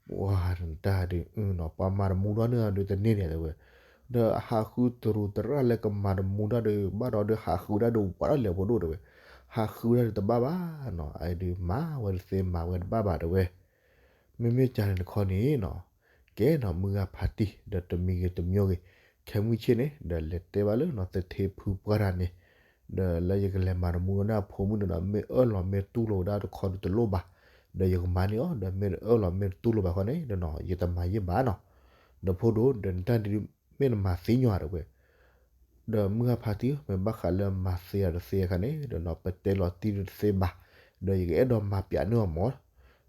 ပှၤနတၢ်ဒုးနီၤ ပှၤမၤတမူထီၣ်န့ၢ်အီၤဒုးတန့ၢ်န့ၣ်တဲဝဲ ဒီးဟးဃုတရူးတရၣ်လၢကမၤတမူတၢ်ဒီး ဘၣ်ဒီးဒုးဟးဃုဒၣ်ဒုးပှၤတၢ်လဲၤဖိဒိၣ်တဲဝဲ ဟးဃုဒၣ်ဒုးတဘၣ်ဘၣ်နီၤ အဒုးမၤဝဲတသ့မၤဝဲတဘၣ်ဘၣ်တဲဝဲ မ့မ့ၢ်ကၢန့ၣ်တခီန့ၣ်နီၤ ကဲနီၤ မုၢ်ဂၤဖးတံၢ် ဒီးတမံၤဂ့ၤတမံၤဂ့ၤ ခဲမုၢ်ဆ့ၣ်န့ၣ် ဒီးလဲၤတဲဘၣ်လၢနီၤ သထ့ဖုပှၢ်တၢ်န့ၣ် ဒီးလၢယကလဲၤမၤတမူထီၣ်န့ၢ်အဖိမုၣ်န့ၣ်ဒီး မ့ၢ်အၢၣ်လီၤမ့ၢ်တူၢ်လိာ်ဝဲဒၣ်တခီဒုးတလိၣ်ဘၣ် ဒီးယကမၤန့ၢ်အီၤ ဒီးမ့ၢ်အၢၣ်လီၤမ့ၢ်တူၢ်လိာ်ဘၣ်ခီန့ၣ်ဒီးနီၤ ယတမၤယံာ်ဘၣ်နီၤ ဒီးဖိဒိၣ် ဒီးနတၢ်ဒုးမ့ၢ်နမၤသ့ညီတဲဝဲ ဒီးမုၢ်ဂၤဖးတံၢ်ဧၢ မ့ၢ်ဘၣ်ဃးလၢမၤသ့အီၤတသ့အခါန့ၣ်ဒီးနီၤ ပတဲလီၤတံၢ်ဒုးတသ့ဘၣ် ဒီးယကအဲၣ်ဒိးမၤပျးန့ၢ်အီၤမး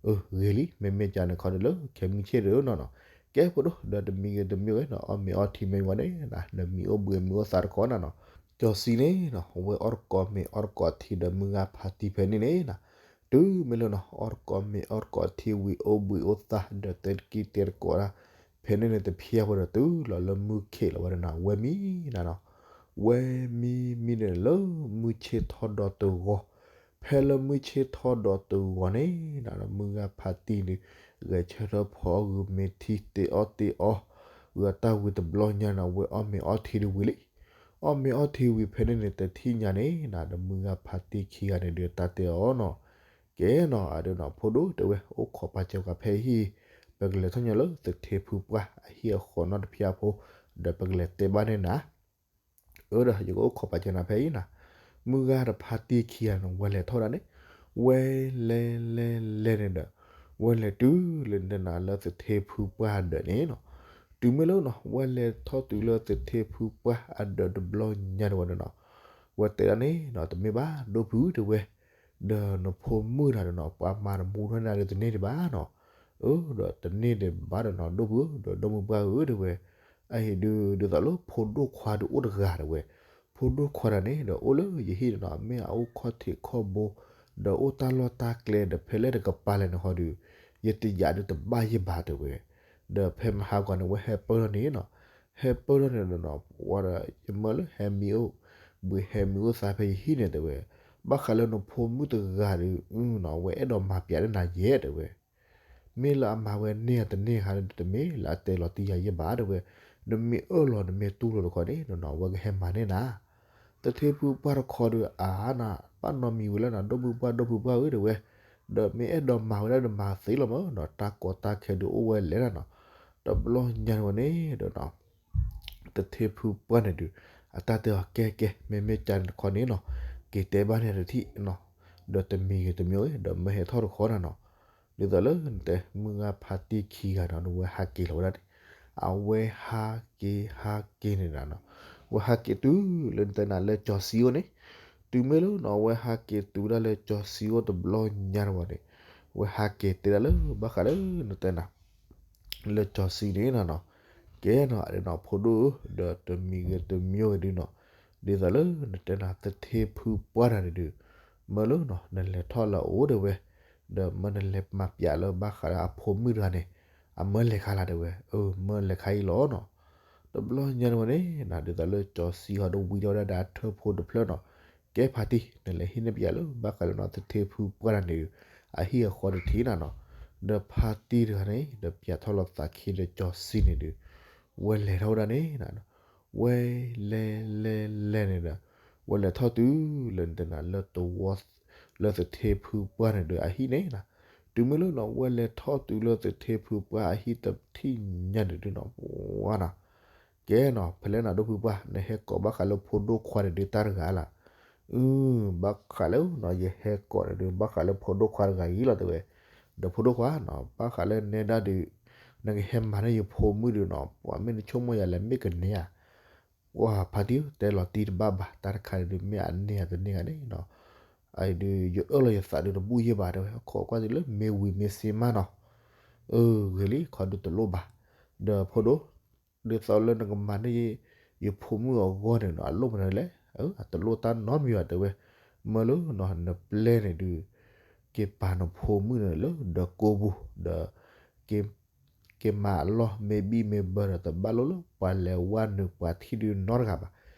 အၢ ဂ့ၤလံ မ့မ့ၢ်ကၢန့ၣ်ခီဒုးလၢ ခဲမုၢ်ဆ့ၣ်ဒုးနီၤနီၤ ကဲဖိဒိၣ် ဒီးတမံၤဂ့ၤတမံၤဂ့ၤနီၤ အီၣ်မ့ၤအီထံမ့ၢ်ဝဲန့ၣ်နီၤ ဒီးမံၤအိၣ်ဘှံးမံၤအိၣ်သါတခီနီၤနီၤ ကၠီဆံန့ၣ်နီၤ ဝဲအီၣ်တကိးမ့ၤအီတကိးထံဒီးမုၢ်ဂၤဖးတံၢ်ဖဲန့ၣ်န့ၣ်နီၤ တုၤမ့ၢ်လၢနီၤ အီၣ်တကိးမ့ၤအီတကိးထံဝံၤ အိၣ်ဘှံးအိၣ်သါဒီးတဲတကံၢ်တဲတကိးဒၣ် ဖဲန့ၣ်န့ၣ်တဖျါဖိဒီးတုၤလီၤလၢမုၢ်ခ့လီၤဝဲဒီးနီၤ ဝဲမံနီၤနီၤ ဝဲမံမံန့ၣ်လၢမုၢ်ဆ့ၣ်ထီၣ်ဒီးတဂီၤ ဖဲလၢမုၢ်ဆ့ၣ်ထီၣ်ဒီးတဂီၤန့ၣ်နီၤ မုၢ်ဂၤဖးတံၢ်န့ၣ် ဂဲၤဆၢထၢၣ်ဖီအီၣ်ဂုာ်မ့ၤထံတ့အီၣ်တ့အီ ဂုာ်အတၢ်ဝံၤတဘျီညါနီၤ ဝဲအီၣ်မ့ၤအီထံဒုးဝံၤလံ အီၣ်မ့ၤအီထံဝံၤဖဲန့ၣ်န့ၣ် တထံၣ်ညါန့ၣ်နီၤ ဒီးမုၢ်ဂၤဖးတံၢ်ခံဂၤန့ၣ်ဒုးတၢ်တဲအီၤနီၤ ကဲနီၤ အဒုးနီၤ ဖိဒိၣ်တဲဝဲ အိၣ်ခိးပာ်စၢၤကၤဖဲဟံၣ် ပကလဲၤထီၣ်ညီလၢသထ့ဖုပှၢ်အဟံၣ်အဃီနီတဖျါဖိ ဒီးပကလဲၤတဲဘၣ်န့ၢ်နၤ အၢဒီး ယကအိၣ်ခိးပာ်စၢၤနၤဖဲအံၤနီၤ မုၢ်ဂၤတဖးတံၢ်ခံဂၤန့ၣ် ဝဲလဲၤထီၣ်ဒၣ်န့ၣ် ဝဲလဲၤလဲၤလဲၤန့ၣ်ဒီး ဝဲလဲၤတုၤလၢနနၤလၢသထ့ဖုပှၢ်အဒၢးန့ၣ်နီၤ တုၤမ့ၢ်လၢနီၤ ဝဲလဲၤထီၣ်တုၤလၢသထ့ဖုပှၢ်အဒၢးတဘျီညါတဝဲန့ၣ်နီၤ ဝဲတဲဒၣ်န့ၣ်နီၤ တမ့ၢ်ဘၣ်ဒိၣ်ဖုတဲဝဲ ဒီးနဖိမုၣ်တဂၤဒီးနီၤ ပှၤမၤတမူထီၣ်န့ၢ်နၤဒီးတန့ၢ်ဒံးဘၣ်နီၤ. အၢ ဒီးတန့ၢ်ဒံးဘၣ်ဒီးနီၤ ဒီပုၢ်ဒီးဒီမုၢ်ပှၢ်ဧၢ တဲဝဲ. အအံၤဒုး ဒ်သိးလၢဖိဒိၣ်ခွါဒုးအိၣ်တဂၤ တဲဝဲ. ဖိဒိၣ်ခွါတဂၤန့ၣ်ဒီးအိၣ်လၢယဟံၣ်ဒီးနီၤ မ့ၢ်အအိၣ်ခီၣ်ထံးခီၣ်ဘိ ဒီးအိၣ်တၢ်လီၢ်တၢ်ကျဲဒီး ဖဲလဲၣ်တကပၤလဲၣ်န့ၣ်ဃီဒီး ယတယာ်ဒုးတဘၣ်ယဲၢ်ဘၣ် တဲဝဲ. ဒီးဖဲမဟါဂီၤန့ၣ် ဝဲဟဲပၢၢ်ထီၣ်န့ၣ်နီၤ, ဟဲပၢၢ်ထီၣ်န့ၣ်ဒီးနီၤ ပှၤဒီး ယမၢလၢဟဲမံအိၣ်ဘှံး ဟဲမံအိၣ်သါဖဲယဟံၣ်န့ၣ် တဲဝဲ. ဘၣ်ဃးလၢနဖိမုၣ်တဂၤဒီး အနီၤ ဝဲအဲၣ်ဒိးမၤပျးလၢနၤယဲၢ် တဲဝဲ. မ့ၢ်လၢအမၤဝဲန့ၢ်ဧါတန့ၢ်ဧါဒီး တမ့ၢ်လၢအတဲလီၤတံၢ်ယၤယဲၢ်ဘၣ် တဲဝဲ. နမ့ၢ်အၢၣ်လီၤနမ့ၢ်တူၢ်လိာ်တခီန့ၣ်နီၤ ဝဲကဟဲမၤန့ၢ်နၤ. သထ့ဖုပှၢ်တခီဒီး အါနၤ ဘၣ်နီတမံၤဝဲလၢနၤ ဒီပုၢ်ပှၢ် ဒီပုၢ်ပှၢ်ဧၢ တဲဝဲ. ဒီးမ့ၢ်အဲၣ်ဒိးမၤဝဲဒၣ်ဒီးမၤသ့လီၤမၢ်နီၤ, တၢ်ကီတၢ်ခဲဒုးအိၣ်ဝဲလဲၣ်နၤနီၤ. တဘျီညါန့ၣ်ဝဲန့ၣ်ဒီးနီၤ သထ့ဖုပှၢ်န့ၣ်ဒုး အတၢ်တဲအီၤ ကဲကဲ မ့မ့ၢ်ကန့ၣ်တခီန့ၣ်နီၤ က့ၤတဲဘၣ်န့ၣ်တထံၣ်နီၤ, ဒီးတမံၤဂ့ၤတမံၤဂ့ၤ ဒီးမ့ၢ်ဟဲထီၣ်တခီနၤနီၤ. ဒ်သိးလၢနတဲ မုၢ်ဂၤဖါတံၢ်ခံဂၤနီၤ ဝဲဟးက့ၤလီၤဝဲဒၣ်န့ၣ်, အဝဲဟးက့ၤဟးက့ၤန့ၣ်နၤနီၤ, ဝဲဟးက့ၤတုၤလၢနတဲနၤလၢကၠီၤစံအိၣ်န့ၣ်, တုၤမ့ၢ်လၢနီၤ ဝဲဟးက့ၤတုၤဒၣ်လၢကၠီၤစံအိၣ်တဘျီညါန့ၣ်ဝဲန့ၣ်, ဝဲဟးက့ၤတဲဒၣ်လၢ ဘၣ်ဃးလၢနတဲနၤ လၢကၠီၤစံန့ၣ်နၤနီၤ, ကဲနီၤ အဒုးနီၤ ဖိဒိၣ်ဧၢ, ဒီးတမံၤဂ့ၤတမံၤဂ့ၤဒုးနီၤ, ဒ်သိးလၢနတဲနၤ သထ့ဖုပှၢ်တဂၤန့ၣ်ဒုး, မၢလၢနီၤ နလဲၤထီၣ်လၢအအိၣ် တဲဝဲ, ဒီးမၢနလဲၤမၤပျးလၢဘၣ်ဃးလၢအဖိမုၣ်တဂၤန့ၣ်, အမၢလဲၤခါလၢ် တဲဝဲ, အၢ မၢလဲၤခါအံၤလီၤနီၤ. တဘျီညါန့ၣ်ဝဲန့ၣ်နၤ ဒ်သိးလၢကၠီၤစံဟီဒီးဝံၤဒီးဒၣ်ဒီးအထၢၣ်ဖိတဖျၢၣ်နီၤ, ကဲဖါတံၢ် နလဲၤဟံးန့ၢ်ပယၤလၢ ဘၣ်ဃးလၢနီၤ သထ့ဖုပှၢ်တဂၤန့ၣ်ဒုး, အဟံၣ်အဃီတထံၣ်နၤနီၤ, ဒီးဖါတံၢ်တဂၤန့ၣ် ဒီးပျးထီၣ်လီၤသးခံဒီးကၠီၤစံန့ၣ်ဒုး, ဝဲလဲၤထီၣ်ဝဲဒၣ်န့ၣ်နၤ, ဝဲလဲၤလဲၤလဲၤန့ၣ်ဒီး, ဝဲလဲၤထီၣ်တုၤလၢနတဲနၤလၢတဝီ လၢသထ့ဖုပှၢ်န့ၣ်ဒုး အဟံၣ်န့ၣ်နၤ, တုၤမ့ၢ်လၢနီၤ ဝဲလဲၤထီၣ်တုၤလၢသထ့ဖုပှၢ်အဟံၣ်တထံၣ်ညါန့ၣ်ဒုးနီၤ ပှၤနီၤ ကဲနီၤ ဖဲလဲၣ်နၤ ဒီပုၢ်ပှၢ် နဟဲကိးဘၣ်ဃးလၢဖိဒိၣ်ခွါန့ၣ်ဒုးတၢ်တဂၤလီၤ. အၢ ဘၣ်ဃးလၢနီၤ ယဟဲကိးန့ၣ်ဒုး ဘၣ်ဃးလၢဖိဒိၣ်ခွါတဂၤအံၤလီၤ တဲဝဲ. ဒီးဖိဒိၣ်ခွါနီၤ ဘၣ်ဃးလၢနဲဒၣ်ဒုး နကဟဲမၤန့ၢ်ယဖိမုၣ်ဒုးနီၤ ပှၤမ့ၢ်နဆိကမိၣ်ယၤလဲၣ် မ့ၢ်ကန့ၢ်ဧါ. ပှၤဖါတံၢ် တဲလီၤတံၢ်တဘၣ်ဘၣ် တၢ်တခါန့ၣ်ဒုး မ့ၢ်အန့ၢ်ဧါတန့ၢ်ဧါန့ၣ်နီၤ အအံၤဒုး ယအၢၣ်လီၤယသးဒုးတဘူၣ်ယဲၢ်ဘၣ် တဲဝဲ. ခိးကွၢ်သုလၢမ့ၢ်ဝံၤမ့ၢ်စ့မးနီၤ. အၢ ဂ့ၤလံ ခီဒုးတလိၣ်ဘၣ်. ဒီးဖိဒိၣ် ဒ်သိးလၢနကမၤန့ၢ် ယဖိမုၣ်အဂီၢ်န့ၣ်နီၤ အလိၣ်မနုၤလဲၣ်. အၢ အတလိၣ်တၢ်နီတမံၤဘၣ် တဲဝဲ. မၢလၢနီၤ နပျဲန့ၣ်ဒုး က့ၤပာ်နဖိမုၣ်န့ၣ်လၢဒီးကိးပူၤ ဒီး က့ၤမၤအလီၢ်မ့ၢ်ဘံၣ်မ့ၢ်ဘၢဒီး တဘၣ်လိၣ်လၢပှၤလဲၤဝဲနုာ်ပှၤထံၣ်ဒုးနီတဂၤဘၣ်.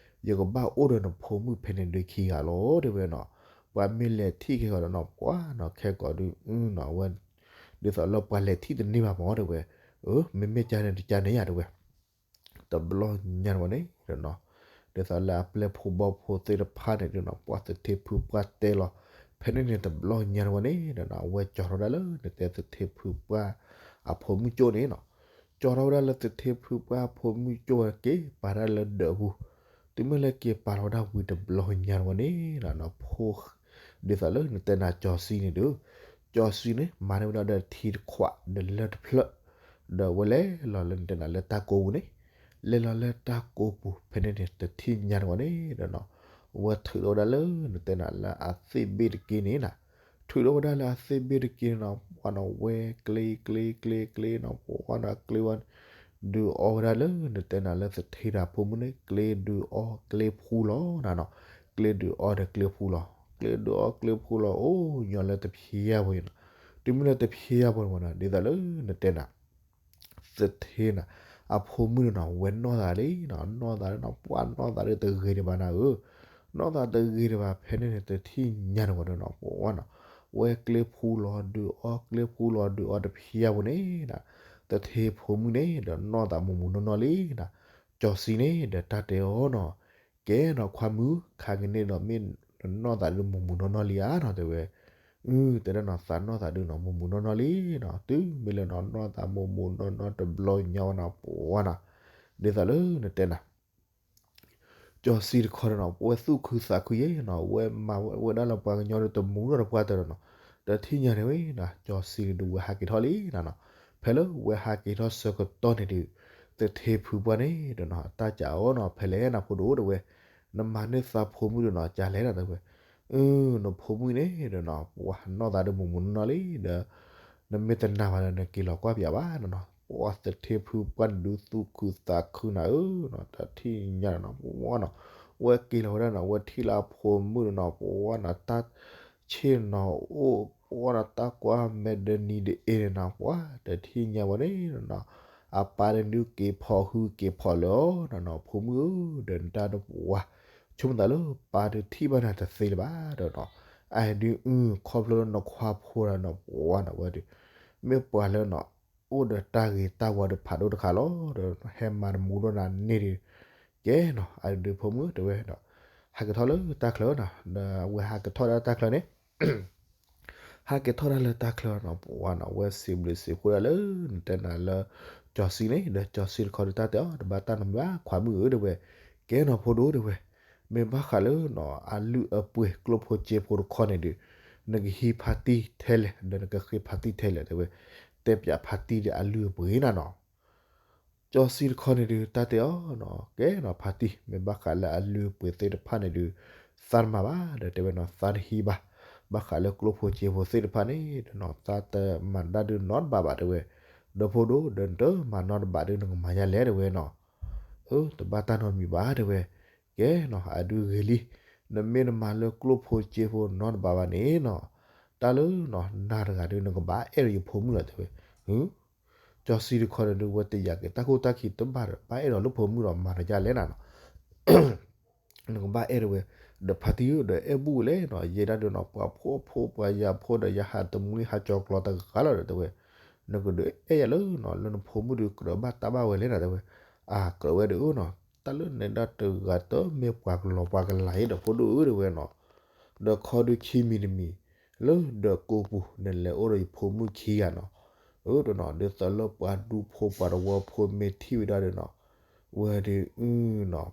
ယကဘၣ်အိၣ်ဒီးနဖိမုၣ်ဖဲန့ၣ်ဒုးခံဂၤလီၤ တဲဝဲနီၤ. ပှၤမ့ၢ်လဲၤထံၣ်ခဲကီးဒီးနီၤ ပှၤနီၤ ခဲကီးဒုးနီၤ ဝဲ ဒ်သိးလၢပှၤလဲၤထံၣ်တန့ၢ်ဘၣ်မၢ် တဲဝဲ. အၢ မ့မ့ၢ်ကန့ၣ်တကန့ၣ်ဧါ တဲဝဲ. တဘျီညါန့ၣ်ဝဲန့ၣ်ဒီးနီၤ ဒ်သိးလၢအပျဲၢ်ဖိဘီဖိသ့ၣ်တဖၣ်န့ၣ်ဒုးနီၤ ပှၤသထ့ဖုပှၢ်တဲလီၤ ဖဲန့ၣ်န့ၣ် တဘျီညါန့ၣ်ဝဲန့ၣ်ဒီးနီၤ အဝဲကၠီၤထီၣ်ဝဲဒၣ်လၢနတဲသထ့ဖုပှၢ် အဖိမုၣ်ကၠိၣ်န့ၣ်နီၤ. ကၠီၤထီၣ်ဝဲဒၣ်လၢသထ့ဖုပှၢ်အဖိမုၣ်ကၠိၣ်ဝဲ က့ၤပာ်ဒၣ်လၢဒၢးပူၤ. တုၤမ့ၢ်လၢက့ၤပာ်လီၤဝဲဒၣ်ဝံၤတဘျီညါန့ၣ်ဝဲန့ၣ်နီၤ ဖိ ဒ်သိးလၢနတဲနၤကၠီၤစံန့ၣ်ဒုး ကၠီၤစံန့ၣ် မၤန့ၢ်ဝဲဒၣ်ဒီးထံတခွးဒီးလၢၢ်တဖျၢၣ် ဒီးဝဲလဲၤလီၤလၢနတဲနၤလၢတၢ်ကိးပူၤန့ၣ် လဲၤလီၤလၢတၢ်ကိးပူၤ ဖဲန့ၣ်န့ၣ် တထံၣ်ညါန့ၣ်ဝဲန့ၣ်ဒီးနီၤ ဝဲထုးထီၣ်ဝဲဒၣ်လၢနတဲနၤလၢအသ့ၣ်ဘ့ၣ်တက့ၢ်န့ၣ်နီၤ. ထုးထီၣ်ဝဲဒၣ်လၢအသ့ၣ်ဘ့ၣ်တက့ၢ်န့ၣ်နီၤ ပှၤနီၤဝဲကျ့ကျ့ကျ့ကျ့န့ၣ်နီၤ ပှၤနီၤကျ့ဝဲ ဒုးအီဝဲဒၣ်လၢနတဲနၤလၢသထ့တၢ်ဖိမုၣ်န့ၣ် ကျ့ဒုးအီကျ့ဖှူလီၤနၤနီၤ. ကျ့ဒုးအီဒီးကျ့ဖှူလီၤ ကျ့ဒုးအီကျ့ဖှူလီၤ အိၣ်ညီလၢတဖျဲပူၤန့ၣ်နီၤ. တုၤမ့ၢ်လၢတဖျဲပူၤန့ၣ်နီၤ ဒ်သိးလၢနတဲနၤ သထ့နၤ အဖိမုၣ်န့ၣ်နီၤ ဝဲနီၢ်သးလံနီၤ နီၢ်သးလံနီၤ ပှၤနီၢ်သးလၢတဂ့ၤဒံးဘၣ်နၤဧၢ. နီၢ်သးတဂ့ၤဒံးဘၣ် ဖဲန့ၣ်န့ၣ် တထံၣ်ညါန့ၣ်ဝဲန့ၣ်နီၤ ပှၤနီၤ ဝဲကျ့ဖှူလီၤဒုးအီ ကျ့ဖှူလီၤဒုးအီတဖျဲပူၤန့ၣ်နီၤ သထ့ဖိမုၣ်န့ၣ်ဒီးနီၢ်သးမူးမူးနီၢ်နီၢ်လံနီၤ. ကၠီၤစံန့ၣ်ဒီးတၢ်တဲအီၤနီၤ ကဲနီၤ ခွါမုၣ် ခါကန့ၣ်ဒီး မ့ၢ်နနီၢ်သးဒုး မူးမူးနီၢ်နီၢ်လံဧါနီၤ တဲဝဲ. အၢ တဲဒၣ်နီၤ သးနီၢ်သးဒုးနီၤ မူးမူးနီၢ်နီၢ်လံနီၤ တုၤမ့ၢ်လၢနီၤ နီၢ်သးမူးမူးနီၢ်နီၢ်တဘျီညါဝဲနီၤ ပှၤနီၤ ဒ်သိးလၢနတဲနၤ ကၠီၤစံတခီဒီးနီၤ ပဝဲသူၣ်ခုသးခုယဲနီၤ ဝဲမၤဝဲဒၣ်လၢပှၤကညီဒီးတမူနီတပှၢ်တၢၢ်ဒီးနီၤ တထံၣ်ညါန့ၣ်ဝဲနီၤ ကၠီၤစံဒုးဝဲဟးက့ၤထီၣ်လံနီၤနီၤ ဖဲလၢဝဲဟးက့ၤထီၣ်ဆၢကတီၢ်န့ၣ်ဒုး သထ့ဖုပှၢ်န့ၣ်ဒီးနီၤ တၢ်ကးအီၤနီၤ ဖဲလဲၣ်နၤဖိဒိၣ်တဲဝဲ နမၤန့ၢ်သးဖိမုၣ်ဒီးနီၤ ကလဲၣ်နၤတဲဝဲ အ နဖိမုၣ်န့ၣ်ဒီးနီၤ ပှၤနီၢ်သးဒီးမုၢ်မုၢ်နီၢ်နီၢ်လံဒီး နမ့ၢ်တနာ်ဘၣ်ဒီး နက့ၤလီၤကွၢ်ပၠးဘၣ်နီၤနီၤ. ပှၤသထ့ဖုပှၢ်နဒုးသူၣ်ခုသးခုနၤဧၢနီၤ, တၢ်ထံၣ်ညါနီၤ ပှၤနီၤ, ဝဲက့ၤလီၤဝဲဒၣ်နီၤ ဝဲထံၣ်လၢအဖိမုၣ်နီၤနီၤ ပှၤနီၤ တၢ်ဆ့ၣ်နီၤအိၣ် ပှၤနီၤတၢ်ကွၢ်မဲာ်ဒၢနံၤဒ်အံၤန့ၣ်နီၤ ပှၤတထံၣ်ညါဝဲန့ၣ်နီၤ အပၢ်တဒုးက့ၤဖီၣ်ဟုက့ၤဖီၣ်လၢၤနီၤနီၤ ဖိမုၣ်ဧၢ ဒီးနတၢ်ဒီးပှၤ ဆိကမိၣ်သးလၢပၢ်တထံၣ်ဘၣ်နၤတသ့လၢၤဘၣ်ဒီးနီၤ, အဒုးအုၣ်ခီဖျိလၢနခွါဖိဒီးနီၤ ပှၤနီၤဝဲဒီး မ့ၢ်ပှၤလၢနီၤ အိၣ်ဒီးတၢ်ဂ့ၤတၢ်ဝါဒီးဖးဒိၣ်တခါလီၤဒီး ဟဲမၤတမူဒီးနၤန့ၣ်ဒီး ကဲနီၤ အဒုးဖိမုၣ်တဲဝဲဒီး ဟးက့ၤထီၣ်လၢတၢ်ချၢနီၤ ဒီးအဝဲဟးက့ၤထီၣ်ဒၣ်တၢ်ချၢန့ၣ် ဟးက့ၤထီၣ်ဒၣ်လၢတၢ်ချၢနီၤ ပှၤနီၤ ဝဲစံးဘျုးစံးဖှိၣ်ဒၣ်လၢ နတဲနၤလၢ ကၠီၤစံန့ၣ် ဒီးကၠီၤစံတခီဒီးတၢ်တဲအီၤ တဘၣ်တၢ်နီတမံၤဘၣ် ခွါမုၣ်ဧၢတဲဝဲ, ကဲနီၤဖိဒိၣ်တဲဝဲ, မ့ၢ်ဘၣ်ဃးလၢနီၤ အလုၢ်အပှ့ၤကျိၣ်ဖိစ့ဖိတခီန့ၣ်ဒီး နကဟံးဖါတံၢ်ထဲလဲၣ် ဒီးနကဃ့ဖါတံၢ်ထဲလဲၣ်တဲဝဲ, တဲပၠးဖါတံၢ်ဒီးအလုၢ်အပှ့ၤနၤနီၤ ကၠီၤစံတခီန့ၣ်ဒုး တၢ်တဲအီၤနီၤ ကဲနီၤဖါတံၢ် မ့ၢ်ဘၣ်ဃးလၢအလုၢ်အပှ့ၤသ့ၣ်တဖၣ်န့ၣ်ဒုး သးတမၤဘၣ် ဒီးတဲဝဲနီၤ သးတဟံးဘၣ်, ဘၣ်ဃးလၢကျိၣ်ဖိစ့ဖိသ့ၣ်တဖၣ်န့ၣ်ဒီးနီၤ သးတမၤဒၣ်ဒုးနီတဘၣ်ဘၣ်တဲဝဲ, ဒီးဖိဒိၣ် ဒီးနတမၤနီတဘၣ်ဒုး နကမၤယါလဲၣ်တဲဝဲနီၤ အၢ တဘၣ်တၢ်နီတမံၤဘၣ်တဲဝဲ, ကဲနီၤ အဒုးဂ့ၤလံ, နမ့ၢ်တမၤလၢကျိၣ်ဖိစ့ဖိနီတဘၣ်ဘၣ်န့ၣ်နီၤ, တၢ်လၢနီၤ နၤတဂၤဒုး နကဘၣ်အဲၣ်ဒီးယဖိမုၣ်လီၤတဲဝဲ, ကၠီၤစံတခီန့ၣ်ဒုး ဝဲတယာ်က့ၤတၢ်ခိၣ်တၢ်ခံ တဘၣ်ဘၣ်အဲၣ်ဒီးလၢဖိမုၣ်ဒီး မၤတယါလဲၣ်နၤနီၤ နကဘၣ်အဲၣ်တဲဝဲ, ဒီးဖါတံၢ်ဧၢ ဒီးအဲၣ်ဘူၣ်လဲၣ်နီၤ ယဲဒၣ်ဒုးနီၤ ပှၤဖှီၣ်ဖိပှၤယာ်ဖိဒီး ယဟးတမှံဟးကၠီၤကျီၤတဂၤလီၤဒီးတဲဝဲ, နကဒုးအဲၣ်ယၤလၢနီၤ လၢနဖိမုၣ်ဒုး ကြၢးဘၣ်တၢ်ဘၣ်ဝဲလဲၣ်နၤတဲဝဲ, အကြၢးဝဲဒုးဧၢနီၤ, တၢ်လၢနဲဒၣ်တဂၤတမ့ၢ်ပှၤကလီၤပှၤကလၤအံၤဒီးဖိဒိၣ်ဧၢတဲဝဲနီၤ, ဒီးခီဒုးခံမံၤတမံၤ, လၢဒီးကိးပူၤ နလဲၤအိၣ်ဒီးယဖိမုၣ်ခံဂၤနီၤ, အၢ တနီၤ ဒ်သိးလၢပှၤဒူဖိပှၤတဝီဖိမ့ၢ်ထံၣ်ဝဲဒၣ်ဒီးနီၤ ဝဲဒုးအုနီၤ,